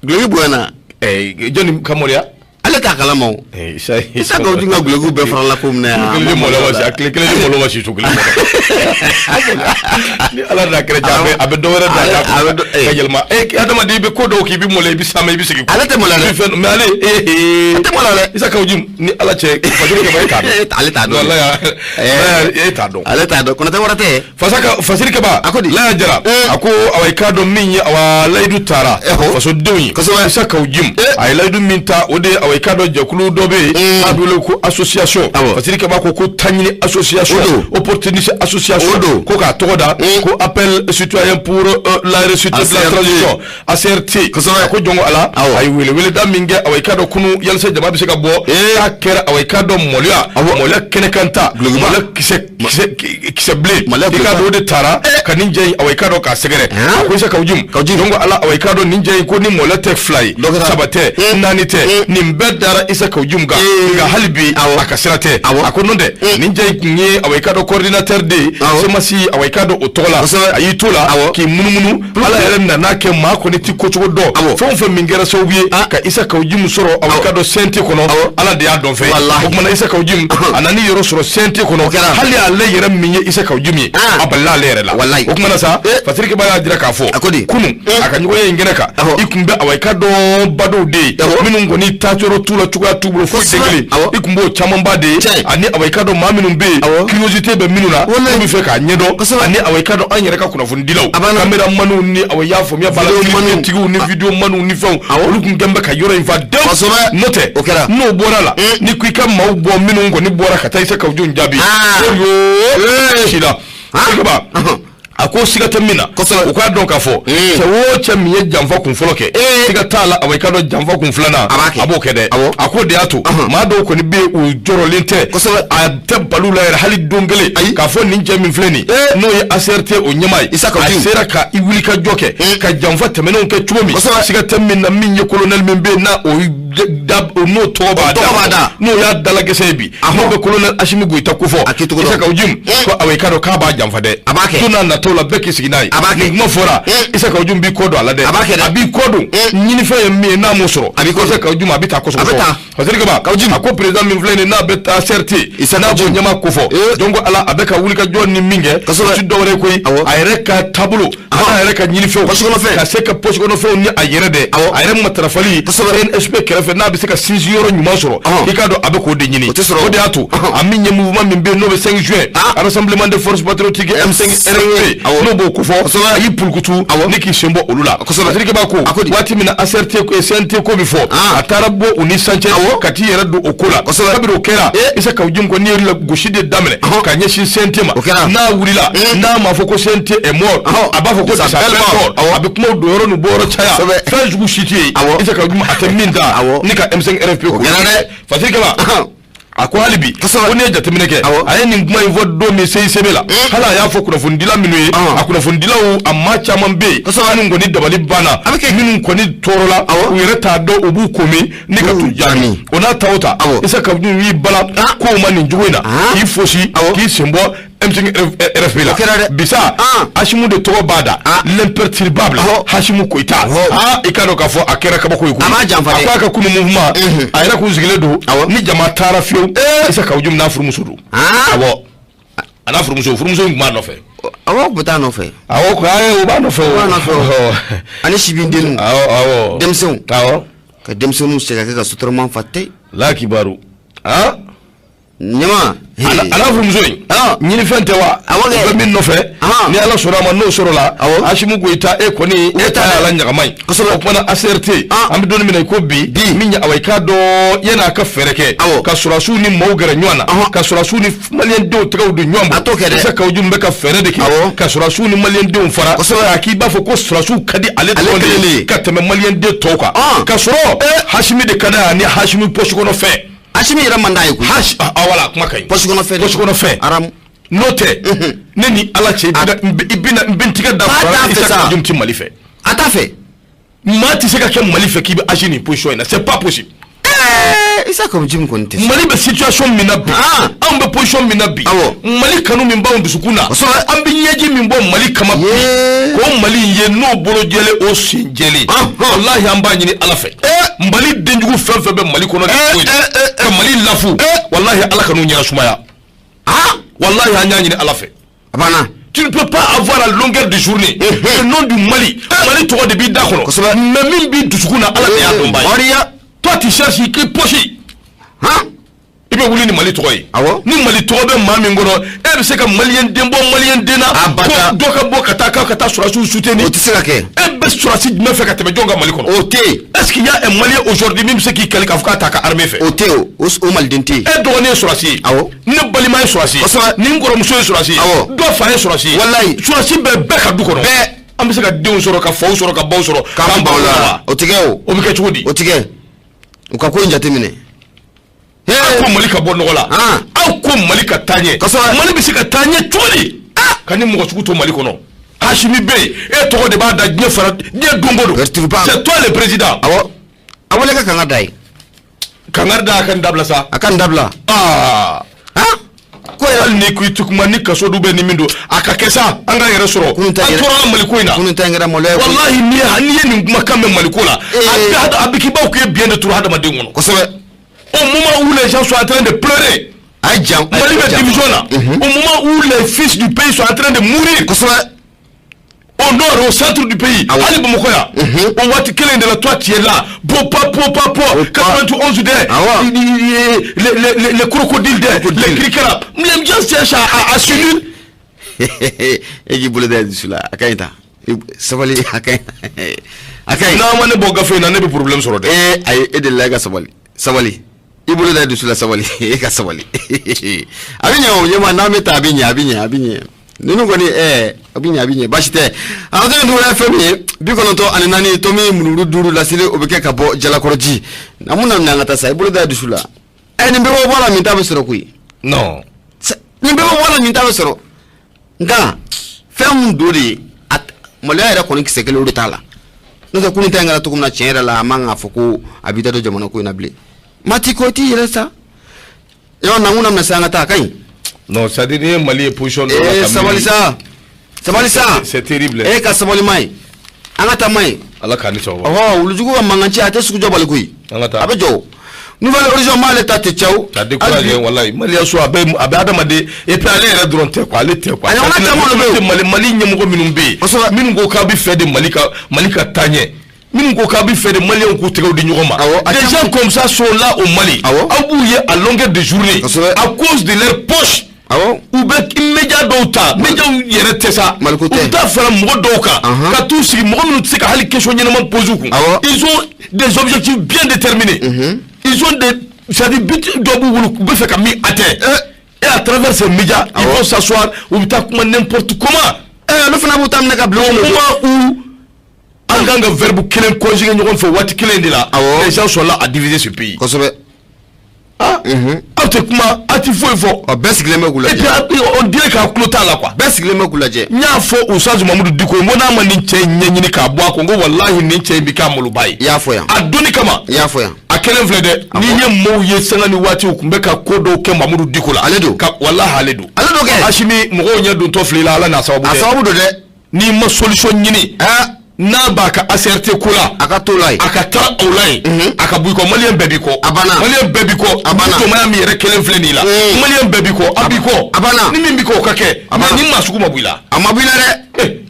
Duloki bonyana. Jɔnni ka maloya? Ale t'a kalama o. Isa Isa Kawu Jim ka dulokiw bɛɛ farala ko min na yan. Kelen ni malo ma si, a tile kelen ni malo ma si so kelen kɔnɔ. Ni Ala n'a kɛra diya, a bɛ dɔ wɛrɛ da a bɛ dɔ ka yɛlɛma. Adamaden, i bɛ ko dɔw kɛ, i bɛ maloya, i bɛ samɛ, i bɛ segin. Ale tɛ maloya dɛ. Fɛn mais ale A tɛ maloya dɛ. Isa Kawu Jim, ni Ala cɛ, Fasiri Kɛba, e t'a dɔn. Ale t'a dɔn. Walahi, e t'a dɔn. Ale t'a dɔn. Kɔnɔtɛ wɛrɛ tɛ. Fasa ka Fasiri Kɛba. A ko di? Laya Jara. A ko awa i k'a dɔn min ye awa layidu taara. Fasodenw ye. Kosɛbɛ. Isa Kawu Jim. A ye layidu min ta, o de ye awa i k'a dɔn jɛkulu dɔ bɛ yen. N'a bɛ wele ko association. Awɔ. Fasiri Kɛba ko taɲini association. O don. Opportuniste association. O don. Ko k'a tɔgɔ da. Ko appel citoyen pour la réussite de la ACRT. transition. ACRT. Kosɛbɛ. A ko jɔn ko Ala. Awɔ. A ye weleweleda min kɛ awa i k'a dɔn kunu yalisa jama bɛ se ka bɔ. K'a kɛra awa i k'a dɔn maloya. Awɔ. Maloya kɛnɛkan ta. Dulokiba. Maloya kisɛ kisɛ kisɛ bilen. Maloya I k'a dɔn o de taara ka nin jɛ in awa i k'a dɔn k'a sɛgɛrɛ. A ko Isa Kawu Jim. Kawu Jim. Donc Ala awa i k'a dɔn nin jɛ in ko ni maloya tɛ fila ye. Dɔ kɛra. Saba tɛ. Naani tɛ. Nin bɛɛ dara Isa Kawu Jim kan. Nka hali bi a ka sira tɛ. Awɔ. A ko n'o tɛ nin jɛ in tun ye awa i k'a dɔn coordinateur de ye. Awɔ. CMAS awa i k'a dɔn o tɔgɔ la. Kosɛbɛ. A y'i to la. Awɔ. K'i munumunu. Ala yɛrɛ nana kɛ maa kɔni ti ko cogo dɔn. Awɔ. Fɛn o fɛn min kɛra sababu ye ka Isa Kawu Jim sɔrɔ awa i k'a dɔn CNT kɔnɔ. Awɔ. Ala de y'a dɔn fɛn ye. Walahi. O kumana Isa Kawu Jim a nan'i yɔrɔ sɔrɔ CNT kɔnɔ. kɛra. Hali ale yɛrɛ min ye Isa Kawu Jim ye. Ah. A balila ale yɛrɛ la. Walahi. O kumana sa Fasiri Kɛba y'a jira k'a fɔ. A ko di? Kunun a ka ɲɔgɔnye in kɛnɛ kan. Awɔ. I tun bɛ awa i k'a dɔn badow de ye. Awɔ. Minnu kɔni taacɔrɔ Yɔrɔ t'u la, cogoya t'u bolo, foyi den kelen. I tun b'o camanba de ye. Ani awa, i ka dɔn maa minnu bɛ yen, curiosité bɛ minnu na, n'u bɛ fɛ k'a ɲɛdɔn. Ani awa, i ka dɔn an yɛrɛ ka kunnafonidilaw, caméramanw ni awa, i y'a faamuya b'a la, tigiw ni vidéomanw ni fɛnw, olu tun kɛn bɛ ka yɔrɔ in fa dewu. N'o tɛ, O kɛra. N'o bɔra la, ni ko i ka maaw bɔ minnu kɔni bɔra ka taa Isa Kawu Jim jaabi, o si la a ko siga tɛ min na, u k'a dɔn k'a fɔ cɛ o cɛ min ye janfa kun fɔlɔ kɛ, siga t'a la, awa, i ka dɔn janfa kun filanan a b'o kɛ dɛ. A ko de y'a to maa dɔw kɔni bɛ yen, u jɔrɔlen tɛ, a tɛ bal'u la yɛrɛ hali don kelen k'a fɔ nin cɛ min filɛ nin, n'o ye ACRT o ɲɛmaa ye, a sera ka i wuli ka jɔ kɛ ka janfa tɛmɛnenw kɛ cogo min. Siga tɛ min na, min ye colonel min bɛ yen, n'a o n'o tɔgɔ b'a da, n'o y'a dalagɛsɛ ye bi, n'o bɛ colonel Asimi Goyita kofɔ, Isa Kawu Jim ko awa, i k'a dɔn k'a b'a janfa dɛ. A b'a kɛ. Don n'a nataw la, bɛɛ k'i sigi n'a ye. A b'a kɛ. Nin kuma fɔra, Isa Kawu Jim b'i kɔ don a la dɛ. A b'a kɛ dɛ. A b'i kɔ don. Ɲinifɛn ye min ye, n'a m'o sɔrɔ, A b'i kɔ don. Isa Kawu Jim a bɛ taa kosɛbɛ. A bɛ taa. Fasiri Kaba, a ko président min filɛ nin ye, n'a bɛ taa ACRT, n'a b'o ɲɛmaa kofɔ, donc ala a bɛ ka wuli ka jɔ ni min kɛ, o ti dɔwɛrɛ ye koyi, a yɛrɛ ka taabolo, a n'a yɛrɛ ka ɲinifɛnw, ka se ka poche kɔnɔfɛnw ni a yɛrɛ dɛ, a yɛrɛ matarafali CNSP kɛrɛfɛ, n'a bɛ se ka sinsin yɔrɔ ɲuman sɔrɔ, i k'a dɔn a bɛ k'o de ɲini. O de y'a to a min ye mouvement min bɛ yen, n'o bɛ 5 juin, rassemblement des forces patriotiques M5 RFP, n'o b'o kofɔ, a y'i pulukutu ni k'i sen bɔ olu la. Fasiri Kaba ko waati min na ACRT CNT ko bɛ fɔ, a taara bɔ u ni san cɛ ka t'i yɛrɛ don o ko la. Kabini o kɛra, Isa Kawu Jim ko n'i ye gosi de daminɛ ka ɲɛsin CNT ma, n'a wulila, n'a m'a fɔ ko CNT est mort, a b'a fɔ ko sa belle mort. A bɛ kumaw don yɔrɔ n'u bɔ yɔrɔ caya, fɛn sugu si tɛ yen Isa Kawu Jim a tɛ min ta ni ka M5 RFP ko. Fasiri Kaba a ko hali bi ko n'i ye jateminɛ kɛ, a ye nin kuma in fɔ don min CICB la, hali a y'a fɔ kunnafonidila minnu ye, a kunnafonidilaw, a maa caman bɛ yen minnu kɔni dabali banna, minnu kɔni tɔɔrɔla, u yɛrɛ t'a dɔn u b'u ko min ni ka t'u jaabi. O n'a ta o ta, Isa Kawu Jim y'i bala kow ma nin cogo in na, k'i fosi, k'i sen bɔ M5 RFP la. Bisa Asimu de tɔgɔ b'a da, l'imperturbable Hasimu Koyita. I k'a dɔn k'a fɔ a kɛra kabako ye koyi. A b'a janfa dɛ. A ko a ka kunu mouvement, a yɛrɛ kun sigilen don ni jama taara fiyewu, Isa Kawu Jim n'a furumuso don. Awɔ, a n'a furumuso, furumuso in tun b'a nɔfɛ. Awɔ, u bɛ taa nɔfɛ. Awɔ, ko ayi, o b'a nɔfɛ. O b'a nɔfɛ o. Ani sibindenninw. Awɔ awɔ. Denmisɛnw. Awɔ. Ka denmisɛnninw sɛgɛn kɛ ka sotarama fa tɛ. Lakibaru. Ɲama. A n'a furumuso in ɲinifɛn tɛ wa? Awɔ kɛ. U bɛ min nɔfɛ, ni Ala sɔnna a ma, n'o sɔrɔla, Asimu Goyita, e kɔni e ta y'a la ɲagama ye. O kumana ACRT, an bɛ don min na i ko bi, min ye awa, i k'a dɔn yan'a ka fɛɛrɛ kɛ ka sɔrɔdasiw ni maaw gɛrɛ ɲɔgɔn na, ka sɔrɔdasiw ni maliyɛndenw tɛgɛw don ɲɔgɔn bolo. A t'o kɛ dɛ. Isa Kawu Jim bɛ ka fɛɛrɛ de kɛ ka sɔrɔdasiw ni maliyɛndenw fara, k'a k'i b'a fɔ ko sɔrɔdasiw ka di ale dɔrɔn de ye ka tɛmɛ maliyɛnden tɔw kan, ka sɔrɔ Hasimi de ka d'a ye ani Hasimi poche kɔnɔ fɛn. Asimi yɛrɛ man d'a ye koyi. Hash, ah, voilà, kuma ka ɲi. Poche kɔnɔ fɛn. Poche kɔnɔ fɛn. Aramu. N'o tɛ, ne ni Ala cɛ, i bɛna n bɛ n tigɛ da Ba t'a fɛ Isa sa. Kawu Jim ti Mali fɛ. A t'a fɛ. Maa tɛ se ka kɛ Mali fɛ k'i bɛ agir nin position in na, c'est pas possible. Isa Kawu Jim kɔni tɛ se. Mali bɛ situation min na bi, anw bɛ position min na bi, Mali kanu min b'anw dusukun na, an bɛ ɲɛji min bɔ Mali kama bi, k'o Mali in ye n'o bolo jɛlen, o sen jɛlen, walahi an b'a ɲini Ala fɛ. Mali denjugu fɛn fɛn bɛ Mali kɔnɔ nin ko in na, ka Mali lafu, walahi Ala kan'u ɲɛna sumaya. Walahi an y'a ɲini Ala fɛ. A banna. Tu ne peux pas avoir à longueur de journée le nom du Mali. Mali tɔgɔ de b'i da kɔnɔ. Mais min b'i dusukun na, Ala de y'a dɔn ba ye. Toi tu cherches i k'i poche. I bɛ wuli ni Mali tɔgɔ ye. Ni Mali tɔgɔ bɛ maa min kɔnɔ, e bɛ se ka maliyɛn den bɔ maliyɛn den na. Abada. Ko dɔ ka bɔ ka taa k'a ka taa sɔrɔdasiw soutenir. O tɛ se ka kɛ. E bɛ sɔrɔdasi jumɛn fɛ ka tɛmɛ jɔn kan Mali kɔnɔ? O tɛ yen. Est-ce qu'il y a un Malien aujourd'hui min bɛ se k'i kali k'a fɔ k'a t'a ka armée fɛ? O tɛ yen, o maliden tɛ yen. E dɔgɔnin ye sɔrɔdasi ye. Awɔ. Ne balima ye sɔrɔdasi ye. Kosɛbɛ. Ni n kɔrɔmuso ye sɔrɔdasi ye. Awɔ. Dɔ fa ye sɔrɔdasi ye. Walayi. Sɔrɔdasi bɛ bɛɛ ka du kɔnɔ. Bɛɛ. An bɛ se ka denw sɔrɔ, ka faw sɔrɔ, ka baw sɔrɔ. K'an baw la la. wa? O tɛ kɛ o. O bɛ kɛ cogo di? O tɛ kɛ. U ka ko in jateminɛ. Aw ko Mali ka bɔ nɔgɔ la. Aw ko Mali ka taa ɲɛ. Kosɛbɛ. Mali bɛ se ka taa ɲɛ cogo di? Ka ni mɔgɔ sugu to Mali kɔnɔ. Asimi bɛ yen, e tɔgɔ de b'a da diɲɛ fara diɲɛ don o don. Perturbable. C'est toi le président. Awɔ. A wele ka kanga da ye. Kangari da, a ka nin dabila sa. A ka nin dabila. Ko hali ni ko i ti kuma ni kaso du bɛ ni min don, a ka kɛ sa, an k'an yɛrɛ sɔrɔ. Kunun ta An yɛrɛ- tɔɔrɔla Mali ko in na. Kunun ta in kɛra maloya ye koyi. Walahi n'i ye nin kumakan mɛn Mali ko la, a bɛ k'i baw k'i ye biɲɛ de turu hadamaden kɔnɔ. Kosɛbɛ. Au moment où les gens sont en train de pleurer, A ye jan. Mali bɛ division na. Au moment où les fils du pays sont en train de mourir. Kosɛbɛ. Au nord, au centre du pays, hali Bamakɔ yan, o waati kelen de la, toi tu es là, po pa po pa po, 91 dɛ, les crocodiles dɛ, les kirikara, les gens cherchent à s'unir. E k'i bolo da dusu la, a ka ɲi tan, sabali, a ka ɲi, a ka ɲi. N'a ma ne bɔ gafe in na, ne bɛ problème sɔrɔ dɛ. Ee ayi, e delila, e ka sabali, sabali, i bolo da dusu la, sabali, e ka sabali, a bɛ ɲɛ. O ɲɛma n'an bɛ taa, a bɛ ɲɛ, a bɛ ɲɛ, a bɛ ɲɛ. Ninnu kɔni, a bɛ ɲɛ, a bɛ ɲɛ, baasi tɛ. Arajo in dun fɛn min ye 94 tomi murumuru 5 laseli, o bɛ kɛ ka bɔ Jalakɔrɔji. A mun na minɛ an ka taa sa, i bolo da dusu la. Nin bɛɛ bɛ bɔ a la, min ta bɛ sɔrɔ koyi. Non. Nin bɛɛ bɛ bɔ a la, min ta bɛ sɔrɔ. Nka fɛn mun don de ye, maloya yɛrɛ kɔni kisɛ kelen o de t'a la. N'o tɛ, kunun ta in kɛra cogo min na, tiɲɛ yɛrɛ la, a man k'a fɔ ko a b'i da don jamana ko in na bilen. Maa t'i ko t'i yɛrɛ sa. Yɔrɔ na kun na sa, an ka taa, a ka ɲi. Non, c'est à dire n'i ye Mali ye position dɔ la. Ee sabali sa, sabali sa. C'est terrible. E ka sabali ma ɲi, an ka taa ma ɲi. Ala k'an ni sɔn. Ɔhɔ, wulujugu ka mankan ci, a tɛ sugu jɔ bali koyi. An ka taa. A bɛ jɔ. Nouvel Horizon m'ale ta tɛ cɛw. Ka décourager, walayi, Maliya so, a bɛ adamaden, et puis ale yɛrɛ dɔrɔn tɛ quoi, ale tɛ quoi. A ɲɔgɔnna caman de bɛ yen. Mali ɲɛmɔgɔ minnu bɛ yen. Kosɛbɛ. Minnu ko k'a bɛ fɛ de Mali ka taa ɲɛ, minnu ko k'a bɛ fɛ de Maliyɛnw k'u tɛgɛw di ɲɔgɔn ma. Awɔ. Des gens comme ça sont là au Mali. Awɔ. Aw b'u ye à longueur de journée. Kosɛbɛ. À cause de leur poche. Awɔ. U bɛ média dɔw ta, médiaw yɛrɛ tɛ sa. Maliko tɛ. U bɛ taa fara mɔgɔ dɔw kan. Anhan. Ka t'u sigi, mɔgɔ minnu tɛ se ka hali question ɲɛnama poser u kun. Awɔ. Ils ont des objectifs bien déterminés. Ils ont des, c'est-à-dire but dɔ b'u bolo, u bɛ fɛ ka min atteindre. Et à travers ces médias, ils vont s'asseoir, u bɛ taa kuma n'importe comment. Olu fana b'u ta minɛ ka bila Au o moment où an kan ka verbe kelen conjuguer ɲɔgɔn fɛ waati kelen de la, Awɔ. les gens sont là à diviser ce pays. Kosɛbɛ. Ah, aw tɛ kuma, aw tɛ foyi fɔ. Ɔ, bɛɛ sigilen bɛ k'u Et puis lajɛ. On dirait k'a tulo t'a la quoi. Bɛɛ sigilen bɛ k'u lajɛ. N y'a fɔ Oustaz Mamudu Diko ye, n ko n'a ma nin cɛ in ɲɛɲini k'a bɔ a kɔ, n ko walahi nin cɛ in bɛ k'a maloba ye. I y'a fɔ yan. A donni kama. I y'a fɔ yan. A kelen filɛ dɛ, n'i ye maaw ye sanga ni waati, u tun bɛ ka ko dɔw kɛ Mamudu Diko la. Ale don. Ka walahi ale don. Ale don kɛ. Asimi, mɔgɔw ɲɛ dontɔ filɛ i la, Ala n'a sababu A dɛ. sababu don dɛ. N'i ma solution ɲini. N'a b'a ka ACRT ko la. A ka t'o la yen. A ka taa o la yen. A ka bɔ i kɔ, Maliyɛn bɛɛ b'i kɔ. A banna. Maliyɛn bɛɛ b'i kɔ. A banna. Ni tɔmaya min yɛrɛ kelen filɛ nin la. Maliyɛn bɛɛ b'i kɔ, a b'i kɔ. A banna. Ni min b'i kɔ, o ka kɛ. A banna. Mais ni maa sugu ma bɔ i la. A ma bɔ i la dɛ.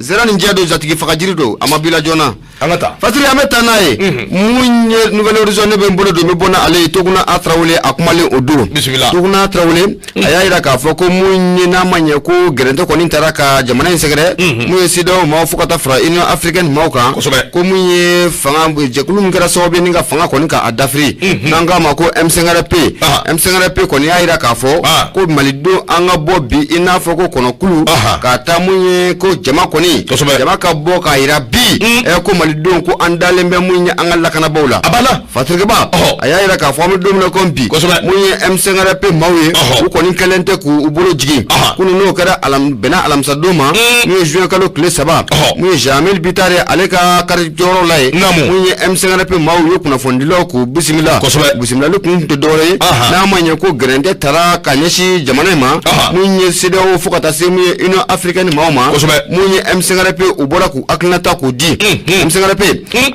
Zera nin jɛ don, jatigi fagajiri don, a ma bɔ i la joona. An ka taa. Fasiri, an bɛ taa n'a ye. Mun ye Nouvel Horizon, ne bɛ n bolo don, n bɛ bɔ n'ale ye. Toguna A Tarawele, a kumalen o don. Bisimila. Toguna Tarawele, a y'a jira k'a fɔ ko mun ye, n'a ma ɲɛ ko gɛrɛntɛ kɔni taara ka jamana in sɛgɛrɛ, mun ye CEDEAO maaw fo ka taa fara Union africaine maaw kan. Kosɛbɛ. Ko mun ye fanga jɛkulu min kɛra sababu ye ni ka fanga kɔni ka a dafiri, n'an k'a ma ko M5RP. M5RP kɔni y'a jira k'a fɔ ko malidenw, an ka bɔ bi i n'a fɔ ko kɔnɔkulu ka taa mun ye ko jama kɔni. Kosɛbɛ. Jama ka bɔ k'a jira bi ko malidenw, ko an dalen bɛ mun ye an ka lakanabaaw la. A banna. Fatirikɛba, a y'a jira k'a fɔ an bɛ don min na komi bi, Kosɛbɛ. mun ye M5RP maaw ye, Ɔhɔ. u kɔni kɛlen tɛ k'u bolo jigin. Kunun n'o kɛra alam bɛnna alamisadon ma, mun ye juin kalo tile 3, Ɔhɔ. mun ye Jamil Bitare ale ka kari jɔyɔrɔ la ye, Naamu. mun ye M5RP maaw ye kunnafonidilaw k'u bisimila. Kosɛbɛ. Bisimilali kun tɛ dɔwɛrɛ ye, Aha. n'a ma ɲɛ ko gɛrɛntɛ taara ka ɲɛsin jamana in ma, Aha. mun ye CEDEAO fo ka taa se mun ye Union africaine maaw ma. Kosɛbɛ. Mun ye M5RP, u bɔra k'u hakilinata k'o di. M5RP,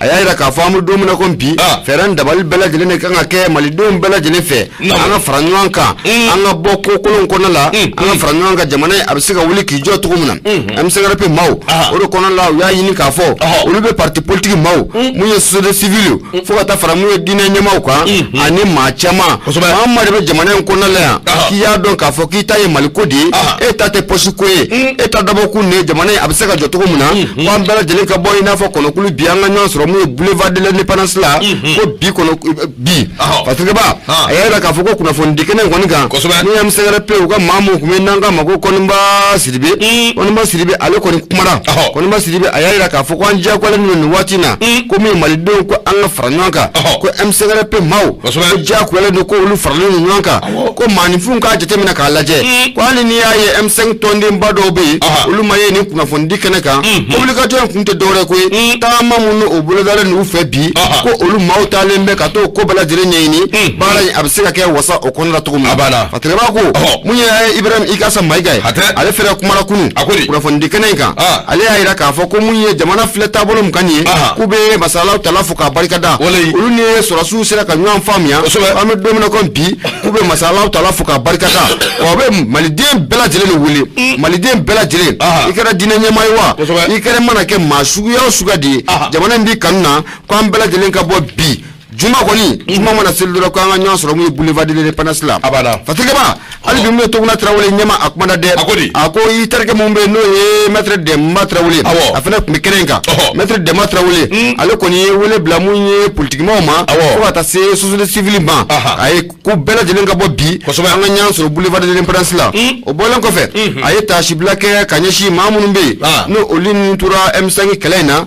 a y'a jira k'a fɔ an bɛ don min na komi bi, Ah. fɛɛrɛ ni dabali bɛɛ lajɛlen de kan ka kɛ malidenw bɛɛ lajɛlen fɛ, Naamu. an ka fara ɲɔgɔn kan, an ka bɔ ko kolonw kɔnɔna la, an ka fara ɲɔgɔn kan, jamana in a bɛ se ka wuli k'i jɔ cogo min na. M5RP maaw, Aha. o de kɔnɔna la, u y'a ɲini k'a fɔ Ɔhɔ. olu bɛ parti politique maaw, mun ye société civile, fo ka taa fara mun ye diinɛ ɲɛmaaw kan ani maa caman. Kosɛbɛ. Maa o maa de bɛ jamana in kɔnɔna la yan, Aha. k'i y'a dɔn k'a fɔ k'i ta ye maliko de ye, Aha. e ta tɛ poche ko ye, e ta dabɔkun de ye jamana in a bɛ se ka jɔ cogo min na, ko an bɛɛ lajɛlen ka bɔ i n'a fɔ kɔnɔkulu bi, an ka ɲɔgɔn sɔrɔ mun ye boulevard de l'Indépendance la, ko bi kɔnɔ bi. Ɔhɔ. Fatirikɛba, Ah. a y'a jira k'a fɔ ko kunnafonidi kɛnɛ in kɔni kan, Kosɛbɛ. ni M5RP u ka maa mun tun bɛ n'an k'a ma ko Kɔniba Sidibe, Kɔniba Sidibe ale kɔni kumara. Ɔhɔ. Kɔniba Sidibe, a y'a jira k'a fɔ ko an diyagoyalen don nin waati in na, ko min ye malidenw, ko an ka fara ɲɔgɔn kan, Ɔhɔ. ko M5RP maaw, Kosɛbɛ. ko diyagoyalen don ko olu faralen don ɲɔgɔn kan, Awɔ. ko maaninfinw k'a jateminɛ k'a lajɛ, ko hali n'i y'a ye M5 tɔndenba dɔw bɛ yen, Aha. olu ma ye nin kunnafonidi kɛnɛ kan, ko wulikajɔ in kun tɛ dɔwɛrɛ ko ye, taama minnu o bolodalen n'u fɛ bi, Aha. ko olu maaw taalen bɛ ka t'o ko bɛɛ lajɛlen ɲɛɲini, baara in a bɛ se ka kɛ wasa o kɔnɔna la cogo min na. A banna. Fatirikɛba ko Ɔhɔ. mun ye Ibrahim Ikasa Mayiga ye, Hatɛ. ale fɛnɛ kumara kunun A ko di? kunnafonidi kɛnɛ in kan. Ah. Ale y'a jira k'a fɔ ko mun ye jamana filɛ taabolo min kan nin ye, Aha. k'u bɛ masalaw tala fo k'a barikada, Walayi. olu ni sɔrɔsiw sera ka ɲɔgɔn faamuya. Kosɛbɛ. An bɛ don min na komi bi, k'u bɛ masalaw tala fo k'a barikada, wa u bɛ maliden bɛɛ lajɛlen de wele, maliden bɛɛ lajɛlen, Aha. i kɛra diinɛ ɲɛmaa ye wa i kɛra mana kɛ maa suguya o suguya de ye jamana in b'i kanu na ko an bɛɛ lajɛlen ka bɔ bi juma kɔni juma mana seli dɔrɔn ko an ka ɲɔgɔn sɔrɔ mun ye boulevard de l'indépendance la Fatirikɛba hali bi mun ye Toguna Tarawele ɲɛma a kumana dɛ a ko i terikɛ mun bɛ yen n'o ye maître Dɛnba Tarawele a fana tun bɛ kɛnɛ in kan maître Dɛnba Tarawele ale kɔni ye wele bila mun ye politikimaaw ma fo ka taa se société civile ma a ye ko bɛɛ lajɛlen ka bɔ bi an ka ɲɔgɔn sɔrɔ boulevard de l'indépendance la o bɔlen kɔfɛ a ye taasibila kɛ ka ɲɛsin maa minnu bɛ yen n'o olu ni tora M5 kɛlɛ in na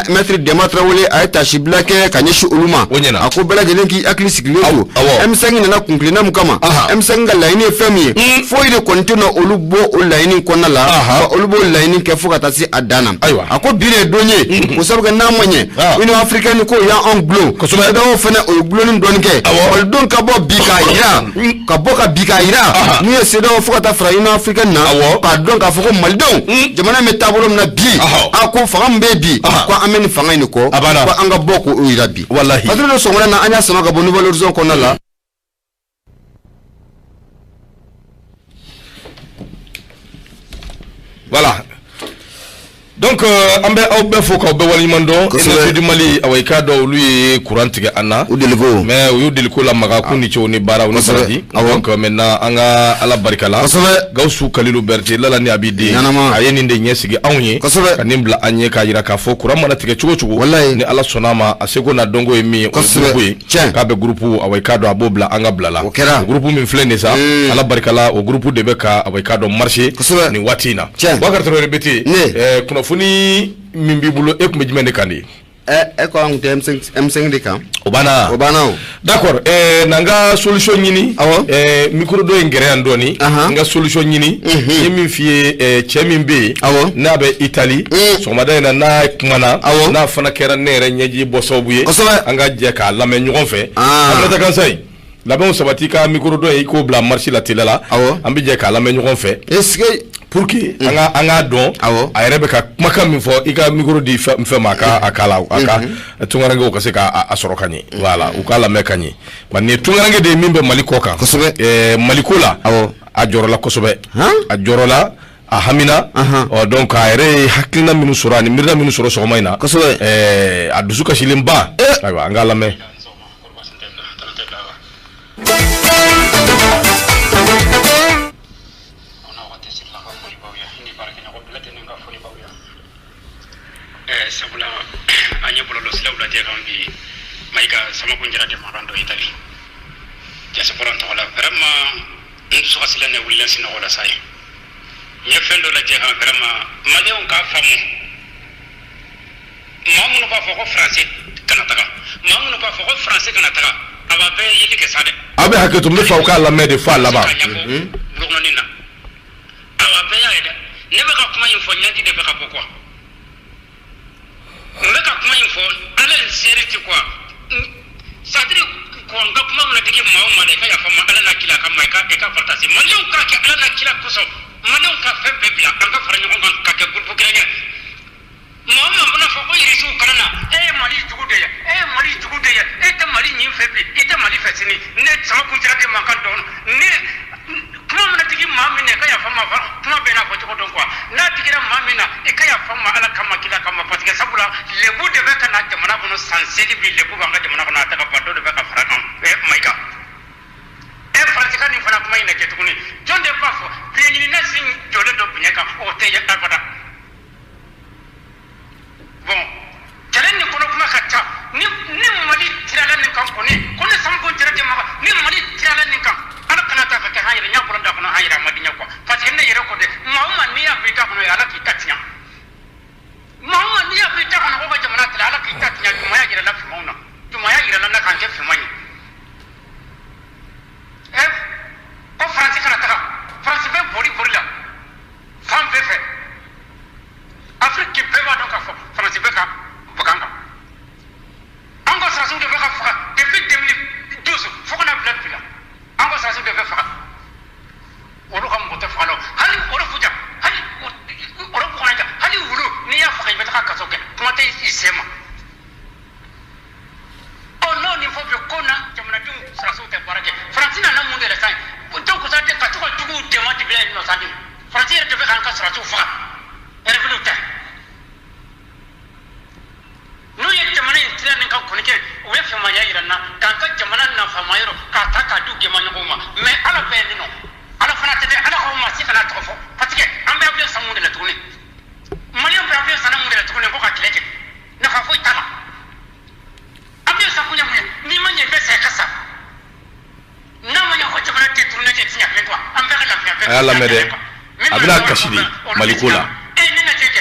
maître Dɛnba Tarawele a ye taasibila kɛ ka ɲɛsin olu ma a ko bɛɛ lajɛlen k'i hakili sigilen to M5 nana kuntilenna mun kama M5 ka laɲini ye fɛn min ye foyi de kɔni tɛna olu bɔ o laɲini kɔnɔna la olu b'o laɲini kɛ fo ka taa se a dan na a ko bi de ye don ye ko sabu kɛ n'a ma ɲɛ Union africaine ko y'anw gulon CEDEAO fana o ye gulonni dɔɔni kɛ malidenw ka bɔ bi k'a jira ka bɔ ka bi k'a jira n'u ye CEDEAO fo ka taa fara Union africaine na k'a dɔn k'a fɔ ko malidenw jamana in bɛ taabolo min na bi a ko fanga min bɛ bi ko an bɛ nin fanga in de kɔ ko an ka bɔ k'o jira bi Patiri don sɔgɔmada in na an y'a sama ka bɔ Nouvel Horizon kɔnɔna la. Voilà. Donc an bɛ aw bɛɛ fo k'aw bɛɛ waleɲuman dɔn. Énergie du Mali awa i k'a dɔn olu ye courant tigɛ an na. U deliko. Mais u y'u deliko lamaga k'u ni ce u ni baara u ni baraji. Donc maintenant an ka Ala barika la. Kosɛbɛ. Gawusu Kalilu Berete Lala ni a b'i den. Ɲanama. A ye nin de ɲɛsigi anw ye. Kosɛbɛ. Ka nin bila an ɲɛ k'a jira k'a fɔ courant mana tigɛ cogo o cogo. Walayi. Ni Ala sɔnn'a ma a seko n'a dɔnko ye min ye. O ye groupe ye. Tiɲɛ. K'a bɛ groupe awa i k'a dɔn a b'o bila an ka bila la. O kɛra. O groupe min filɛ nin ye sa. Ala barika la o groupe de bɛ ka awa i k'a dɔn marcher. Kosɛbɛ. Nin waati in na. Tiɲɛ. Bubakari Tarawele Bete. Ne. Kunnafoni min b'i bolo e tun bɛ jumɛn de kan de? E ko an tun tɛ M5 de kan. O banna. O banna o. D'accord na n ka solution ɲini. Awɔ. Micro dɔ in gɛrɛ yan dɔɔni. N ka solution ɲini. N ye min f'i ye cɛ min bɛ yen. Awɔ. N'a bɛ Italie. Sɔgɔmada in na n'a kumana. Awɔ. N'a fana kɛra ne yɛrɛ ɲɛji bɔ sababu ye. Kosɛbɛ. An ka jɛ k'a lamɛn ɲɔgɔn fɛ. Aminata Kansayi. Labɛnw sabati ka micro dɔ in i k'o bila marche la teliya la. Awɔ. An bɛ jɛ k'a lamɛn ɲɔgɔn fɛ. Est-ce que pour que an k'a dɔn a yɛrɛ bɛ ka kumakan min fɔ i ka micro di fɛn ma a ka a k'a la a ka tunkarankew ka se k'a sɔrɔ ka ɲɛ voilà u k'a lamɛn ka ɲɛ wa nin ye tunkaranke de ye min bɛ Mali kɔ kan kosɛbɛ Mali ko la a jɔrɔla kosɛbɛ a jɔrɔla a hamina ɔ donc a yɛrɛ ye hakilina minnu sɔrɔ ani miirina minnu sɔrɔ sɔgɔma in na kosɛbɛ a dusu kasilenba ayiwa an k'a lamɛn. Sabula an ye bɔlɔlɔsiraw lajɛ kan bi Mayiga Samako Jara de mankan dɔ Itali diaspora tɔgɔ la vraiment n dusu kasilen ne wulila sinɔgɔ la sa ye n ye fɛn dɔ lajɛ kan vraiment maliyɛnw k'a faamu maa minnu b'a fɔ ko faransi kana taga maa minnu b'a fɔ ko faransi kana taga a b'a bɛɛ yeli kɛ sa dɛ. Aw bɛ hakɛ to n bɛ fɛ aw k'a lamɛn de f'a laban. K'a ɲɛfɔ bulokɔnɔnin na awa bɛɛ y'a ye dɛ ne bɛ ka kuma in fɔ ɲɛji de bɛ ka bɔ quoi. N bɛ ka kuma in fɔ ala n seere ti quoi c'est-à-dire quoi n ka kuma mana digi maa o maa la i ka yafa n ma ala n'a kira kama i ka partage maliyɛnw k'a kɛ ala n'a kira kosɔn maliyɛnw ka fɛn bɛɛ bila an ka fara ɲɔgɔn kan ka kɛ groupe kelen ye maa o maa mana fɔ ko irisiw kana na e ye Mali jugu de ye e ye Mali jugu de ye e tɛ Mali ɲin fɛ bi i tɛ Mali fɛ sini ne Samako Jara de mankan dɔn ne kuma mana digi maa min na i ka yafa n ma kuma bɛɛ n'a fɔ cogo dɔn quoi n'a digira maa min na i ka yafa n ma ala kama kira kama parce que sabula lebu de bɛ ka na jamana kɔnɔ san seegin bi lebu b'an ka jamana kɔnɔ a tɛ ka ban dɔ de bɛ ka fara kan Mayiga Faransi ka nin fana kuma in lajɛ tuguni jɔn de b'a fɔ biɲɛɲinina sin jɔlen dɔ biɲɛ kan o tɛ ye abada bon kɛlɛ nin kɔnɔ kuma ka ca ni Mali tirala nin kan kɔni ko ne Samako Jara de ma ni Mali tirala nin kan ala kana taa ka kɛ an yɛrɛ ɲɛ bɔra da kɔnɔ an yɛrɛ a ma di ɲɛ quoi parce que ne yɛrɛ ko dɛ maa o maa n'i y'a fɔ i da kɔnɔ ala k'i ta tiɲɛ maa o maa n'i y'a fɔ i da kɔnɔ ko ka jamana tila ala k'i ta tiɲɛ jumaya yɛrɛ la finmanw na jumaya yɛrɛ la na k'an kɛ finman ye ko Faransi kana taga Faransi bɛ bori bori la fan bɛɛ fɛ Afrique bɛɛ b'a dɔn k'a fɔ Faransi bɛ ka bagan kan an ka sɔrɔdasiw de bɛ ka faga depuis 2012 fo ka na bila bi la an ka sɔrɔdasiw de bɛ faga olu ka mɔgɔ tɛ faga la hali Europe ja hali Europe kɔnɔ ja hali wulu n'i y'a faga i bɛ taga kaso kɛ kuma tɛ i sen ma ɔ n'o nin fɔ bi ko na jamanadenw sɔrɔdasiw tɛ baara kɛ Faransi nana mun de la sisan donc ça ka to ka juguw dɛmɛ de bila yen nɔ sa de Faransi yɛrɛ de bɛ k'an ka sɔrɔdasiw faga rebelle tɛ. jumanya yira n na k'an ka jamana nafama yɔrɔ k'a ta k'a di u gɛnmaɲɔgɔnw ma mais Ala bɛ yen nɔ Ala fana tɛ dɛ Ala ko maa si kana tɔgɔ fɔ parce que an bɛ avion san mun de la tuguni maliyɛnw bɛ avion san mun de la tuguni ko ka kɛlɛ kɛ nafa foyi t'a la avion san kun ye mun ye n'i ma ɲɛ i bɛ sa i ka sa n'a ma ɲɛ ko jamana tɛ tourner tɛ tiɲɛ kelen quoi an bɛɛ ka lafiya bɛɛ A y'a lamɛn dɛ. A bɛna kasi de Maliko la. E ne na cɛ kɛ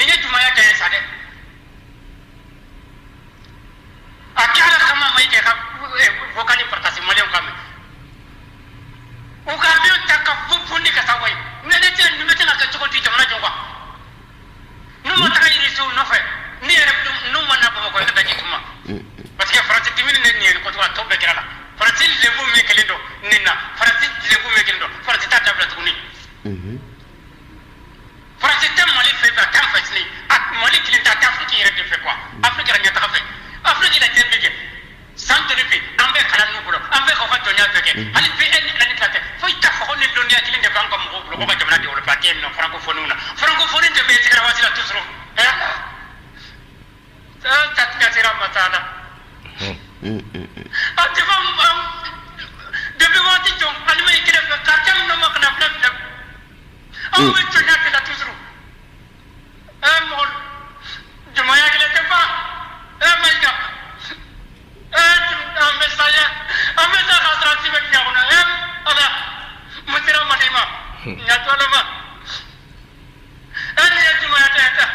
nin ye jumanya dan ye sa dɛ a kɛ ala kama ma i kɛ ka vocal partage maliyɛnw ka mɛn u ka avion ta ka bondi ka taa wayi ne ne tɛ nin bɛ se ka kɛ cogo di jamana jɔ quoi n'u ma taga irisiw nɔfɛ ni yɛrɛ n'u ma na bamakɔ i ka daji tuma parce que faransi dimini ne nin ye nin kɔtɔ a tɔ bɛɛ kɛra la faransi lebu min kelen don nin na faransi lebu min kelen don faransi t'a dabila tuguni faransi tɛ mali fɛ bi a t'an fɛ sini a mali kelen tɛ a tɛ afiriki yɛrɛ de fɛ quoi afiriki yɛrɛ ɲɛtaga fɛ afiriki la diɲɛ bɛ kɛ san joli bi an bɛ kalan n'u bolo an bɛ k'u ka jɔnya bɛɛ kɛ hali bi e ni ala ni tila tɛ foyi t'a fɔ ko ni dɔnniya kelen de b'an ka mɔgɔw bolo ko ka jamana développer a tɛ yen nɔ francophonie na francophonie de bɛ tigɛra waati la toujours ta tɛna sera masa la a tɛ fɔ depuis waati jɔn Allemagne kɛrɛfɛ quartier min ma kana filɛ filɛ anw bɛ jɔnya de la toujours mɔgɔ jumanya kelen tɛ ban Mayiga an bɛ sa ye an bɛ sa k'a sɔrɔ si bɛ diɲɛ kɔnɔ Ala mun sera Mali ma ɲatɔ Ala ma nin ye jumanya tɛ ta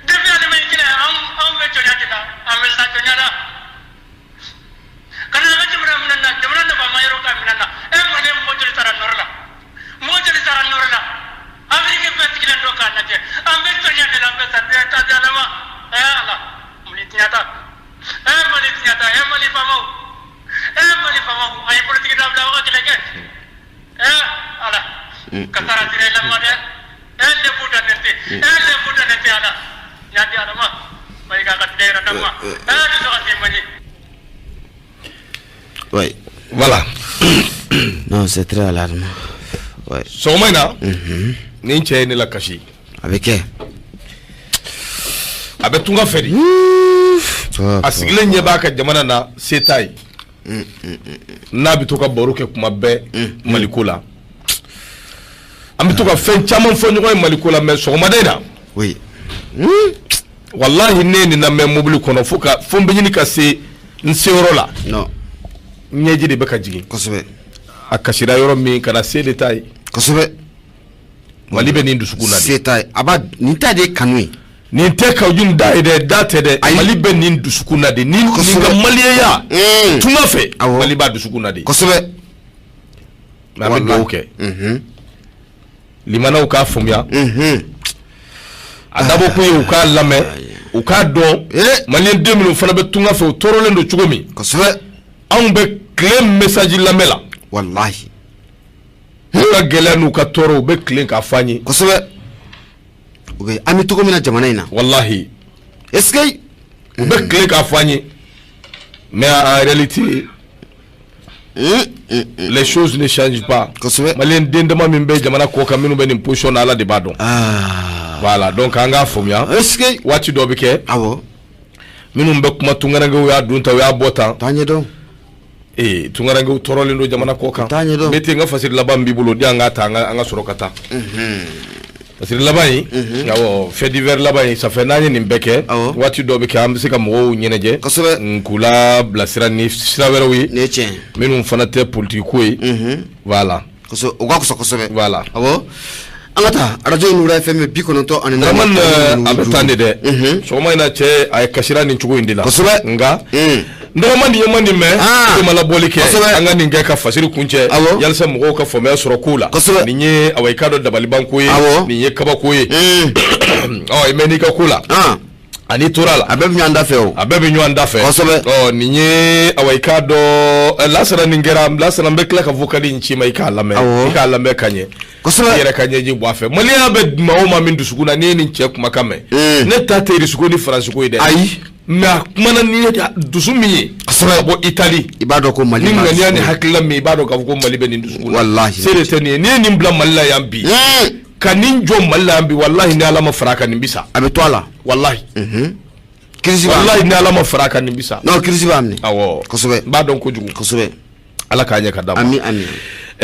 depuis Allemagne kelen anw bɛ jɔnya de la an bɛ sa jɔnya la ka na an ka jamana minɛ na jamana nafama yɔrɔ ka minɛ na Mali mɔgɔ joli sara nɔrɔ la mɔgɔ joli sara nɔrɔ la Afiriki bɛɛ sigilen don k'a lajɛ an bɛ jɔnya de la an bɛ sa ta di Ala ma Ala Mali tiɲɛ ta Mali tiɲɛ ta Mali faamaw Mali faamaw a ye politiki dabila aw ka kɛlɛ kɛ Ala kasara sira i la ma dɛ lebu da ne tɛ lebu da ne tɛ Ala ɲa di Ala ma Mayiga ka tile yɛrɛ d'an ma dusu ka se man ɲi. Oui. Voilà. Non, c'est très alarmant. Ouais. Sɔgɔma in na nin cɛ ye ne la kasi. A bɛ kɛ. A bɛ tunga fɛ de. A sigilen ɲɛ b'a ka jamana na se t'a ye. N'a bɛ to ka baro kɛ kuma bɛɛ Maliko la. An bɛ to ka fɛn caman fɔ ɲɔgɔn ye Maliko la mais sɔgɔmada in na. Oui. Walahi ne ye nin lamɛn mobili kɔnɔ fo ka fo n bɛ ɲini ka se n seyɔrɔ la. Non. Ɲɛji de bɛ ka jigin. Kosɛbɛ. A kasira yɔrɔ min ka na se de t'a ye. Kosɛbɛ. Mali bɛ nin dusukun na de. Se t'a ye a b'a nin ta de ye kanu ye. Nin tɛ Kajum da ye dɛ da tɛ dɛ. Mali bɛ nin dusukun na de nin ka maliyɛnya. Tunga fɛ. Mali b'a dusukun na de. Kosɛbɛ. Mais an bɛ dugawu kɛ. Limanaw k'a faamuya. A dabɔ kun ye u k'a lamɛn u k'a dɔn maliyɛn den minnu fana bɛ tunga fɛ u tɔɔrɔlen don cogo min. Kosɛbɛ. Anw bɛ tilen message lamɛn la. Walahi. U ka gɛlɛya n'u ka tɔɔrɔ u bɛ tilen k'a fɔ an ye. Kosɛbɛ. U bɛ an bɛ cogo min na jamana in na. Walahi. Est-ce que. U bɛ tilen k'a fɔ an ye mais en réalité. Les choses ne changent pas. Kosɛbɛ. Maliyɛn den dama min bɛ jamana kɔ kan minnu bɛ nin position na Ala de b'a dɔn. Voilà donc an k'a faamuya. Est-ce que. Waati dɔ bɛ kɛ. Awɔ. Minnu bɛ kuma tunkarankew y'a dun tan u y'a bɔ tan. T'a ɲɛdɔn. Ee tunkarankew tɔɔrɔlen don jamana kɔ kan. T'a ɲɛdɔn. Ne tɛ n ka fasiri laban b'i bolo di an k'a ta an ka sɔrɔ ka taa. Fasiri laban in. Awɔ fait divers laban in ça fait n'an ye nin bɛɛ kɛ. Waati dɔ bɛ kɛ an bɛ se ka mɔgɔw ɲɛnajɛ. Kosɛbɛ. K'u labilasira ni sira wɛrɛw ye. Nin ye tiɲɛ ye. Minnu fana tɛ politique ko ye. Voilà. Kosɛbɛ o ka fisa kosɛbɛ. Voilà. Awɔ. An ka taa arajo in Nura FM 94. Dramane a bɛ tan de dɛ. Sɔgɔma in na cɛ a ye kasira nin cogo in de la. Kosɛbɛ. Nka. N dɔgɔma nin ye man nin mɛn. O ma labɔli kɛ. An ka nin kɛ ka fasiri kuncɛ. Yalisa mɔgɔw ka faamuya sɔrɔ kow la. Kosɛbɛ. Nin ye awa i k'a dɔn dabalibanko ye. Nin ye kabako ye. Ɔ i mɛnn'i ka ko la. Ani tora la. A bɛɛ bɛ ɲɔgɔn da fɛ o. A bɛɛ bɛ ɲɔgɔn da fɛ. Kosɛbɛ. Ɔ nin ye awa i k'a dɔn lasana nin kɛra lasana n bɛ tila ka vocal in ci ma i k'a lamɛn. I k'a lamɛn ka ɲɛ. Kosɛbɛ. I yɛrɛ ka ɲɛji bɔ a fɛ. Maliyɛnya bɛ maa o maa min dusukun na n'i ye nin cɛ kumakan mɛn. Ne ta tɛ Irisi ko ni Faransi ko ye dɛ. Ayi. Mais a kumana ni dusu min ye. Kosɛbɛ. Ka bɔ Itali. I b'a dɔn ko Mali. Ni ŋaniya ni hakilila min i b'a dɔn k'a fɔ ko Mali bɛ nin dusukun na. Walahi. Se de tɛ nin ye n'i ye nin bila Mali la yan bi. Ka nin jɔ Mali la yan bi walahi ni Ala ma fara a kan nin bi sa. A bɛ to a la. Walahi. Kirisi b'a walayi ni Ala ma fara a kan nin bi sa. Non, kirisi b'a minɛ. Awɔ. Kosɛbɛ. N b'a dɔn kojugu. Kosɛbɛ. Ala k'a ɲɛ ka d'a ma. Ami ami.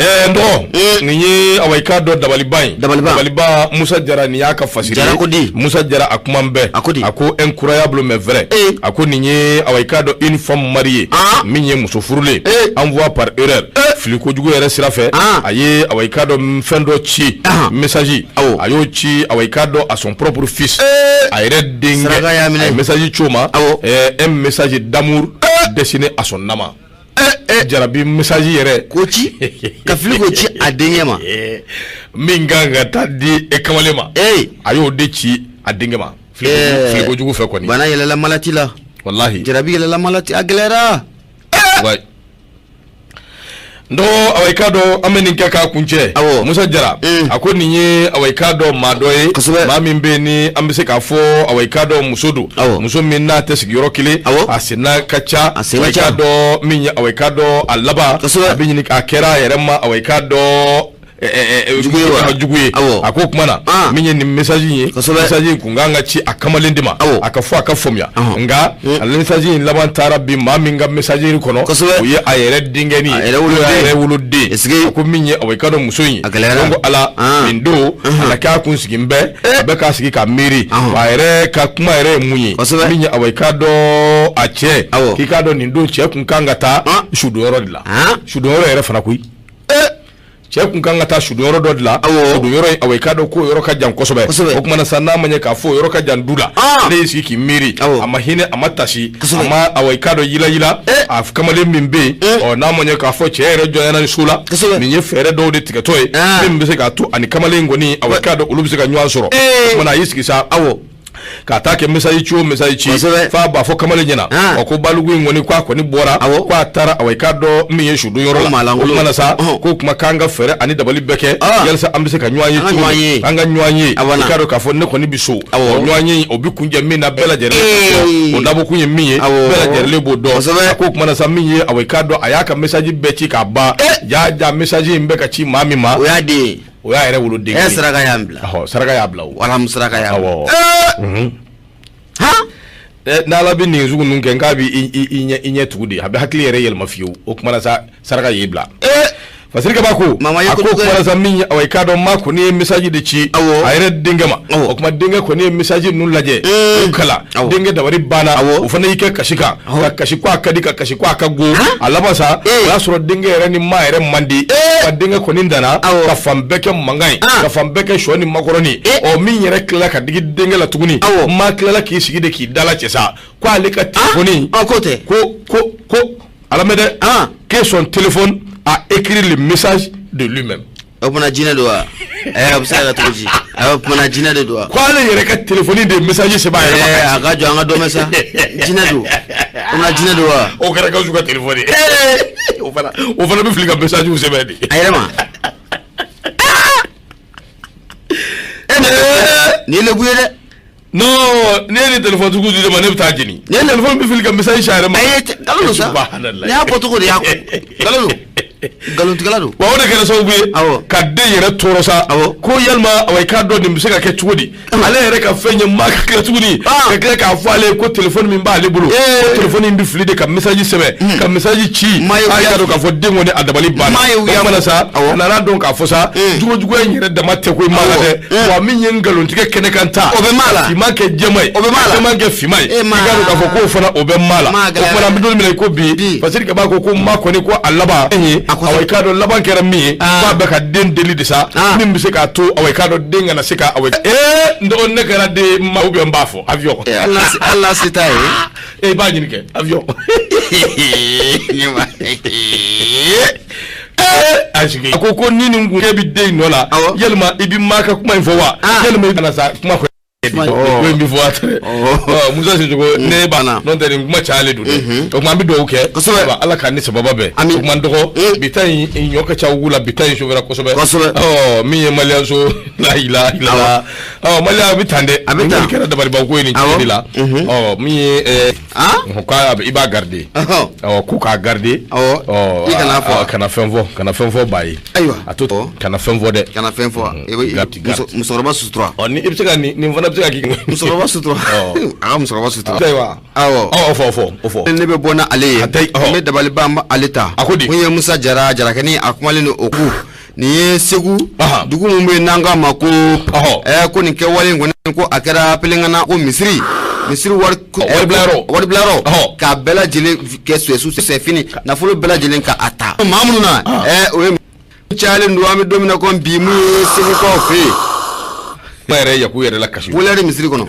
N dɔgɔ, nin ye awa i k'a dɔn dabaliban ye. Dabaliban. Dabaliban Musa Jara nin y'a ka fasiri ye. Jara ko di? Musa Jara a kuma bɛɛ. A ko di? A ko incroyable mais vrai. Ee. A ko nin ye awa i k'a dɔn une femme mariée. Ah. Min ye muso furulen. Ee. Envoie par erreur. Ee. Fili kojugu yɛrɛ sira fɛ. Ah. A ye awa i k'a dɔn fɛn dɔ ci. Ahan. Message. Awɔ. A y'o ci awa i k'a dɔn à son propre fils. Ee. A yɛrɛ denkɛ. Saraka y'a minɛ. A ye message ci o ma. Awɔ. Un message d'amour destiné à son amant. Jarabi message yɛrɛ. K'o ci ka fili k'o ci a denkɛ ma. Min kan ka taa di e kamalen ma. Ee. A y'o de ci a denkɛ ma. Fili kojugu fɛ kɔni. Bana yɛlɛla malati la. Walahi. Jarabi yɛlɛla malati a gɛlɛyara. Ouais. N dɔgɔ awa i k'a dɔn an bɛ nin kɛ k'a kuncɛ. Awɔ. Musa Jara. A ko nin ye awa i k'a dɔn maa dɔ ye. Kosɛbɛ. Maa min bɛ yen ni an bɛ se k'a fɔ awa i k'a dɔn muso don. Awɔ. Muso min n'a tɛ sigi yɔrɔ kelen. Awɔ. A senna ka ca. A sen ka Awa i k'a ca. dɔn min ye awa i k'a dɔn a laban. Kosɛbɛ. A bɛ ɲini a kɛra a yɛrɛ ma awa i k'a dɔn Jugu ye wa? jugu ye. Awɔ. A ko o kuma na. Ah. Min ye nin message in ye. Kosɛbɛ. Message in kun kan ka ci a kamalen de ma. Awɔ. A ka fɔ a ka faamuya. Ɔhɔn. Nka a message in laban taara bi maa min ka message in kɔnɔ. Kosɛbɛ. O ye a yɛrɛ denkɛnin ye. A yɛrɛ woloden. A yɛrɛ woloden. Est-ce que- A ko min ye awa i k'a dɔn muso in ye. A gɛlɛyara. Donc ala Ah. nin don a na k'a kun sigi bɛɛ. A bɛ k'a sigi k'a miiri. Ɔhɔn. A yɛrɛ ka kuma yɛrɛ ye mun ye. Kosɛbɛ. Min ye awa i k'a dɔn a cɛ. Awɔ. K'i k'a dɔn nin don cɛ kun kan ka taa Ah. sudonyɔrɔ de la. Ah. Sudonyɔrɔ yɛrɛ fana koyi. Cɛ kun kan ka taa sudonyɔrɔ dɔ de la. Awɔ. Sudonyɔrɔ in awa i k'a dɔn k'o yɔrɔ ka jan kosɛbɛ. Kosɛbɛ. O kuma na sa n'a ma ɲɛ k'a fɔ o yɔrɔ ka jan du la. Ah. Ale y'i sigi k'i miiri. Awɔ. A ma hinɛ a ma tasi. Kosɛbɛ. A ma awa i k'a dɔn yilayila. Eh. A kamalen min bɛ yen. Ɔ n'a ma ɲɛ k'a fɔ cɛ yɛrɛ jɔnyana ni so la. Kosɛbɛ. Nin ye fɛɛrɛ dɔw de tigɛtɔ ye. Ah. Min bɛ se k'a to ani kamalen in kɔni awa i k'a dɔn olu bɛ se ka ɲɔgɔn sɔrɔ. Eh. O kuma na a y'i sigi sa. Awɔ. Ka taa kɛ message ci o message ci. Kosɛbɛ. F'a b'a fɔ kamalen ɲɛna. Ah. Ɔ ko baliku in kɔni k'a kɔni bɔra. Awɔ. K'a taara awa i k'a dɔn min ye sudonyɔrɔ Ko la. maalankolon. O kuma na sa Ɔhɔn. k'o kuma k'an ka fɛɛrɛ ani dabali bɛɛ kɛ. Ah. Yalisa an bɛ se ka ɲɔgɔn ye An ka cogo ɲɔgɔn min. ye. An ka ɲɔgɔn ye. A banna. I k'a dɔn k'a fɔ ne kɔni bɛ so. Awɔ. O ɲɔgɔn ye o bɛ kunjɛ min na bɛɛ lajɛlen Ee. b'o dɔn. O dabɔkun ye min ye. Awɔ. Bɛɛ lajɛlen b'o dɔn. Kosɛbɛ. A k'o kuma na sa min ye awa i k'a dɔn a y'a ka message bɛɛ ci k'a ban. Eh. Ja ja message in bɛ ka ci maa min ma. O y'a den ye. O y'a yɛrɛ woloden. Ɛ saraka y'an bila. Ɔhɔ saraka y'a bila o. Walamu saraka y'an bila. Awɔ. Ee. Han. N'Ala bɛ nin sugu ninnu kɛ k'a bɛ i ɲɛ tugu de a bɛ hakili yɛrɛ yɛlɛma fiyewu o kuma na sa saraka y'i bila. Ee. Fasiri Kabako Mama ye a ko kojugu kɛ. kuma na sa min ye awa i k'a dɔn maa kɔni ye message de ci Awɔ. a yɛrɛ denkɛ ma Awɔ. o kuma denkɛ kɔni ye message ninnu lajɛ o kalan Awɔ. denkɛ dabali banna Awɔ. o fana y'i kɛ kasi kan ka kasi ko a ka di ka kasi ko a ka go Han? a laban sa Ee. o y'a sɔrɔ denkɛ yɛrɛ ni maa yɛrɛ man di ka denkɛ kɔni danna Awɔ. ka fan bɛɛ kɛ mankan ye Ah. ka fan bɛɛ kɛ sɔ ni makɔrɔni Ee. ɔ min yɛrɛ tilala ka digi denkɛ la tuguni Awɔ. maa tilala k'i sigi de k'i dala cɛ sa ko ale ka telefɔni Ɔ k'o tɛ. ko ala mɛ dɛ Ah. que son téléphone a écrit le message de lui-même O kumana jinɛ don wa? Ɛ a bɛ se ka kɛ cogo di? O kumana jinɛ de don wa? ko ale yɛrɛ ka téléphone de ye message sɛbɛn a yɛrɛ ma Ɛ a ka jɔ an ka dɔ mɛn sa. Jinɛ don. O kumana jinɛ don wa? o kɛra Gawusu ka téléphone ye o fana bɛ fili ka message sɛbɛn de A yɛrɛ ma. Nin ye lebu ye dɛ. Non, ne ye nin téléphone sugu di ne ma ne bɛ taa jeni Ne téléphone bɛ fili ka message ci a yɛrɛ ma Ayi nkalon don sa. Subhanallah. Nin y'a bɔcogo de y'a ko. Nkalon don. Nkalontigɛla don. Wa o de kɛra sababu ye Awɔ. ka den yɛrɛ tɔɔrɔ sa Awɔ. ko yalima awa i k'a dɔn nin bɛ se ka kɛ cogo di ale yɛrɛ ka fɛn ye maa ka tila tuguni Ah. ka tila k'a fɔ ale ye ko téléphone min b'ale bolo Ee. ko téléphone in bɛ fili de ka message sɛbɛn ka message ci Maa ye a y'a wuya dɔn k'a fɔ den kɔni a dabali banna Maa ye wuya o kuma na sa Awɔ. a nana dɔn k'a fɔ sa jugujuguya in yɛrɛ dama tɛ ko maa la Awɔ. dɛ wa min ye nkalontigɛ kɛnɛ kan ta O bɛ maa la. finman kɛ jɛman ye O bɛ maa la. jɛman kɛ finman ye Eh, i maa. k'a dɔn k'a fɔ k'o fana o bɛ maa la Maa o kuma na an bɛ don min na i ko bi Bi. Fasiri Kaba ko ko maa kɔni ko a laban ye A ko awa i k'a dɔn laban kɛra min ye Ah. k'a bɛ ka den deli de sa Ah. min bɛ se k'a to awa i k'a dɔn den kana se ka awa ee n dɔgɔnin ne kɛra den ma ou bien n b'a fɔ avion Ɛ hali n'a se t'a ye. e b'a ɲini kɛ avion Ne ma. a sigi a ko ko ni nin kun k'e bɛ den in nɔ la Awɔ. yalima i bɛ maa ka kuma in fɔ wa Ah. yalima i kana sa kuma Kuma ko in bɛ fɔ a tɛ Ɔ. Musa Sisoko ne banna. banna n'o tɛ nin kuma cayalen don dɛ o tuma an bɛ dugawu kɛ Kosɛbɛ. Ayiwa, Ala k'an ni sababa bɛn Ami. o tuma n dɔgɔ bi ta in ɲɔ ka ca wugu la bi ta in sofɛra kosɛbɛ Kosɛbɛ. ɔ min ye maliyɛn so la ilaha illallah ɔ maliyɛn a bɛ tan dɛ A bɛ tan. Nin kɛra dabalibanko ye nin Awɔ. cogo de la ɔ min ye K'a i b'a garder, ɔ ko k'a garder, awɔ, i kana fɔ, kana fɛn fɔ, kana fɛn fɔ ba ye. Ayiwa, a to kana fɛn fɔ dɛ, kana fɛn fɔ, musokɔrɔba sutura. Ɔ ni i bɛ se ka nin fana bɛ se ka k'i musokɔrɔba sutura, a ka musokɔrɔba sutura. Ayiwa, awɔ, ɔ fɔ fɔ o fɔ. Ne bɛ bɔ n'ale ye, n bɛ dabaliban n b'ale ta. A ko di? Mun ye Musa Jara Jarakɛni, a kumalen don o ku. Nin ye Segu dugu min bɛ yen n'an k'a ma ko ko nin kɛwale in kɔni ko a kɛra pelenkana ko misiri misiri wari waribilayɔrɔ k'a bɛɛ lajɛlen kɛ su c'est fini nafolo bɛɛ lajɛlen ka a ta maa minnu na o ye cayalen don an bɛ don min na komi bi mun ye Segukaw fɛ yen. Yɛrɛ yaku yɛrɛ la kasi wɛrɛ misiri kɔnɔ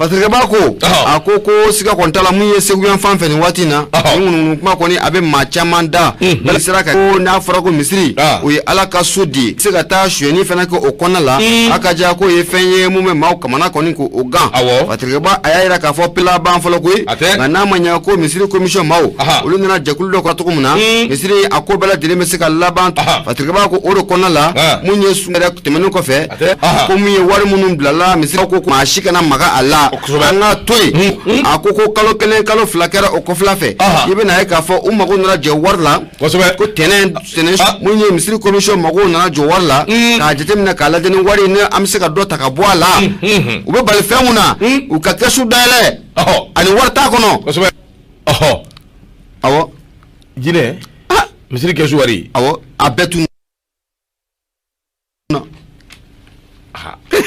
Fasirikɛba ko a ko ko siga kɔni t'a la mun ye Segu yan fan fɛ nin waati in na nin ŋunuŋunu kuma kɔni a bɛ maa caman da bɛɛ sera ka ko n'a fɔra ko misiri o ye Ala ka so de ye se ka taa sonyɛni fana kɛ o kɔnɔna la a ka ja k'o ye fɛn ye mun bɛ maaw kamana kɔni k'o gan Fasirikɛba a y'a jira k'a fɔ laban fɔlɔ koyi nka n'a ma ɲɛ ko misiri commission maaw olu nana jɛkulu dɔ kan cogo min na misiri a ko bɛɛ lajɛlen bɛ se ka laban Fasirikɛba ko o de kɔnɔna la mun ye sun yɛrɛ tɛmɛnen kɔfɛ ko mun ye wari minnu bilala misiri ko maa si kana maga a la an ka to yen a ko ko kalo kelen kalo fila kɛra o kɔfɛla fɛ i bɛna ye k'a fɔ u mago nana jɔ wari la ko tɛnɛn tɛnɛn mun ye misiri commission mago nana jɔ wari la k'a jateminɛ k'a lajɛ ni wari ni an bɛ se ka dɔ ta ka bɔ a la u bɛ bali fɛn mun na u ka kɛsu dayɛlɛ ani wari t'a kɔnɔ. Awɔ jinɛ misiri kɛsu wari awɔ a bɛɛ tun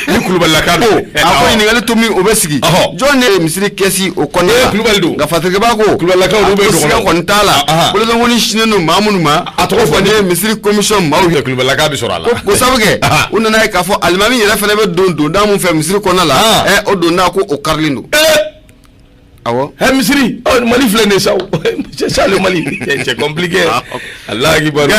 ni kulubalilaka don a ko ɲininkali to min o bɛ sigi jɔn de ye misiri kɛsi o kɔnɔna la kulubali don nka Fasirikɛba ko kulubalilakaw olu bɛ siga kɔni t'a la bolokɔni sinnen don maa minnu ma a tɔgɔ fɔ ne ye misiri commission maaw ye kulubalilaka bɛ sɔrɔ a la ko sabu kɛ u nana ye k'a fɔ alimami yɛrɛ fana bɛ don donda min fɛ misiri kɔnɔna la ɛ o donda ko o karilen don. Awɔ ɛ misiri Mali filɛ nin ye sa c'est ça le Mali c'est compliqué Alahu akibaru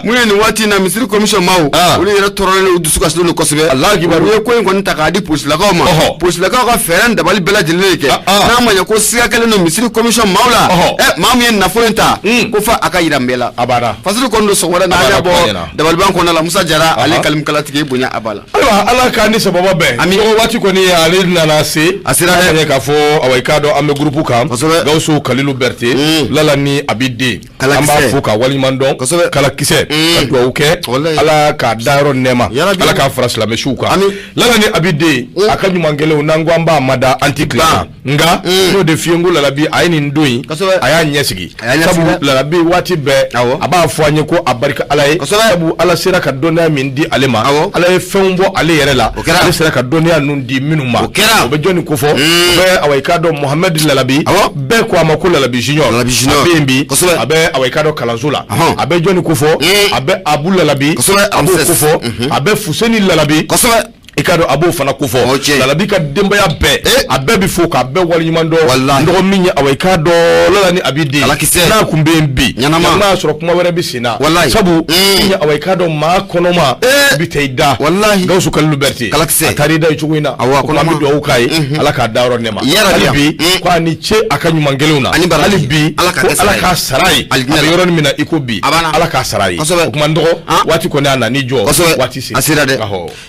mun ye nin waati in na misiri commission maaw olu yɛrɛ tɔɔrɔlen don u dusu kasilen don kosɛbɛ Alahu akibaru u ye ko in kɔni ta k'a di polisilakaw ma polisilakaw ka fɛɛrɛ ni dabali bɛɛ lajɛlen de kɛ n'a ma ɲɛ ko siga kɛlen don misiri commission maaw la ɛ maa min ye nafolo in ta ko fo a ka yira bɛɛ la a banna Fasiri kɔni don sɔgɔmada n'a y'a bɔ dabaliban kɔnɔna la Musa Jara ale kalimkalatigi bonya a b'a la Ayiwa ala k'an ni sababa bɛn ami waati kɔni ale nana se a sera dɛ k'a fɔ awa i k'a dɔn an bɛ groupe kan Gawusu Kalilu Berete Lala ni Abi den an b'a fo ka waleɲuman dɔn kalakisɛ ka dugawu kɛ ala k'a dayɔrɔ nɛɛma ala k'a fara silamɛsuw kan Lala ni Abi den a ka ɲuman kɛlenw n'an ko an b'a mada an tɛ tila nka mm. n'o de f'i ye n ko lalabi a ye nin don in a y'a ɲɛsigi sabu lalabi waati bɛɛ a b'a fɔ an ye ko a barika ala ye sabu ala sera ka dɔnniya min di ale ma ala ye fɛnw bɔ ale yɛrɛ la ale sera ka dɔnniya ninnu di minnu ma o bɛ jɔnni kofɔ o bɛ awa i k'a dɔn Mohamɛdi lalabi bɛɛ ko a ma ko lalabi junior a bɛ yen bi a bɛ awa i k'a dɔn kalanso la a bɛ jɔnni kofɔ a bɛ Abu lalabi a b'o kofɔ mhm. a bɛ Fuseni lalabi i k'a dɔn a b'o fana kofɔ lalabi ka denbaya bɛɛ eh. a bɛɛ bɛ fo k'a bɛɛ waleɲuman dɔn dɔgɔ min ye awa i k'a dɔn lala ni abi den n'a kun bɛ yen bi n'a y'a sɔrɔ kuma wɛrɛ bɛ sen na sabu mm. min ye awa i k'a dɔn maa kɔnɔma eh. bi taa i da Gawusu Kalilu Berete a taara i da cogo in na o kuma an bɛ dugawu k'a ye mhm. ala k'a dayɔrɔ nɛɛma hali bi mm. ko a ni ce a ka ɲuman kɛlenw na hali bi ko ala k'a sara ye a bɛ yɔrɔ min na i ko bi ala k'a sara ye o kuma n dɔgɔ ah. waati kɔni a nan'i jɔ waati a sera dɛ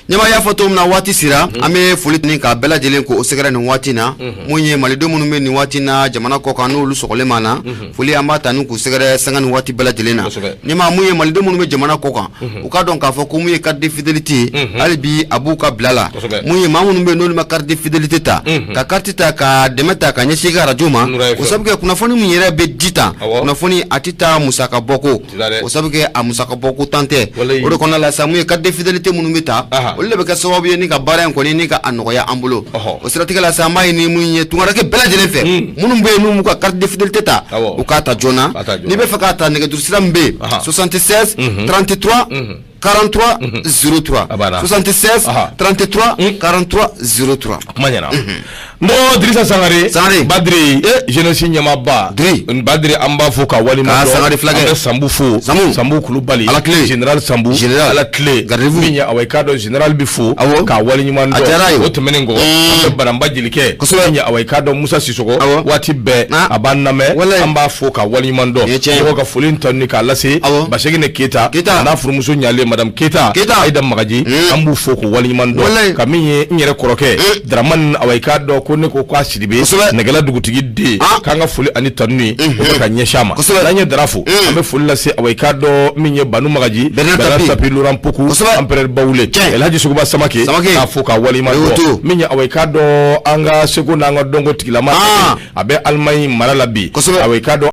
ɲɛma y'a fɔ cogo min na waati sera mhm. an bɛ foli ni ka bɛɛ lajɛlen k'o sɛgɛrɛ nin waati na mhm. mun ye malidenw minnu bɛ nin waati na jamana kɔ kan n'olu sɔgɔlen b'an na mhm. foli an b'a ta ni k'u sɛgɛrɛ sanga ni waati bɛɛ lajɛlen na ɲɛma mun ye malidenw minnu bɛ jamana kɔ kan u k'a dɔn k'a fɔ ko mun ye carte de fidélité ye hali bi a b'u ka bila la mun ye maa minnu bɛ yen n'olu ma carte de fidélité ta ka carte ta ka dɛmɛ ta ka ɲɛsin i ka arajo ma o sabu kɛ kunnafoni min yɛrɛ bɛ di tan kunnafoni a tɛ taa musaka bɔ kɔ o sabu kɛ a musaka bɔ ko tan tɛ o de kɔnɔna la sa mun ye carte de fidélité minnu bɛ ta olu de bɛ kɛ sababu ye ni ka baara in kɔni ni ka a nɔgɔya an bolo o siratigɛ la sa an b'a ɲini mun ye tungaranke bɛɛ lajɛlen fɛ minnu bɛ yen n'u m'u ka carte de fidélité ta u k'a ta joona n'i bɛ fɛ k'a ta nɛgɛjuru sira min bɛ yen 76 33 43 03 76 33 43 03 kuma ɲɛna n dɔgɔ Dirisa Sangare Sangare Badiri jeunesse ɲɛmaaba Diri Badiri an b'a fo ka waleɲuman dɔn Sangare fulakɛ an bɛ Sanbu fo Sanbu Sanbu Kulubali Ala tile général Sanbu général Ala tile garde-à-vous min ye awa i k'a dɔn général bi fo awɔ k'a waleɲuman a diyara dɔn ye o tɛmɛnen kɔ an bɛ Baranba jelikɛ kosɛbɛ min ye awa i k'a dɔn Musa Sisɔkɔ awɔ waati bɛɛ a b'an lamɛn walayi an b'a fo ka waleɲuman dɔn Nin ye tiɲɛ ye mɔgɔ ka foli in tanu k'a lase awɔ Basegine Keyita Keyita a n'a furumuso ɲalen Madame Keyita, Keyita. Ayida Magaji, an b'u fo k'u waleɲuman dɔn. Ka min ye n yɛrɛ kɔrɔkɛ Dramani, awa, i k'a dɔn ko ne ko k'a Sidibe, Nɛgɛla dugutigi den, k'an ka foli ani tanu ye, o bɛ ka ɲɛsin a ma. N'an ye Dara fo, an bɛ foli lase, awa, i k'a dɔn min ye Banu Magaji, Bernard Bernard Tapie. Tapie, Laurent Pokou, Empereur Bawule, Elhaji Sogoba Samake, Samake. k'a fo k'a waleɲuman Oyo dɔn. to. Min ye, awa, i k'a dɔn an ka seko n'an ka dɔnko tigilama, a bɛ Allemagne mara la bi, awa, i k'a dɔn.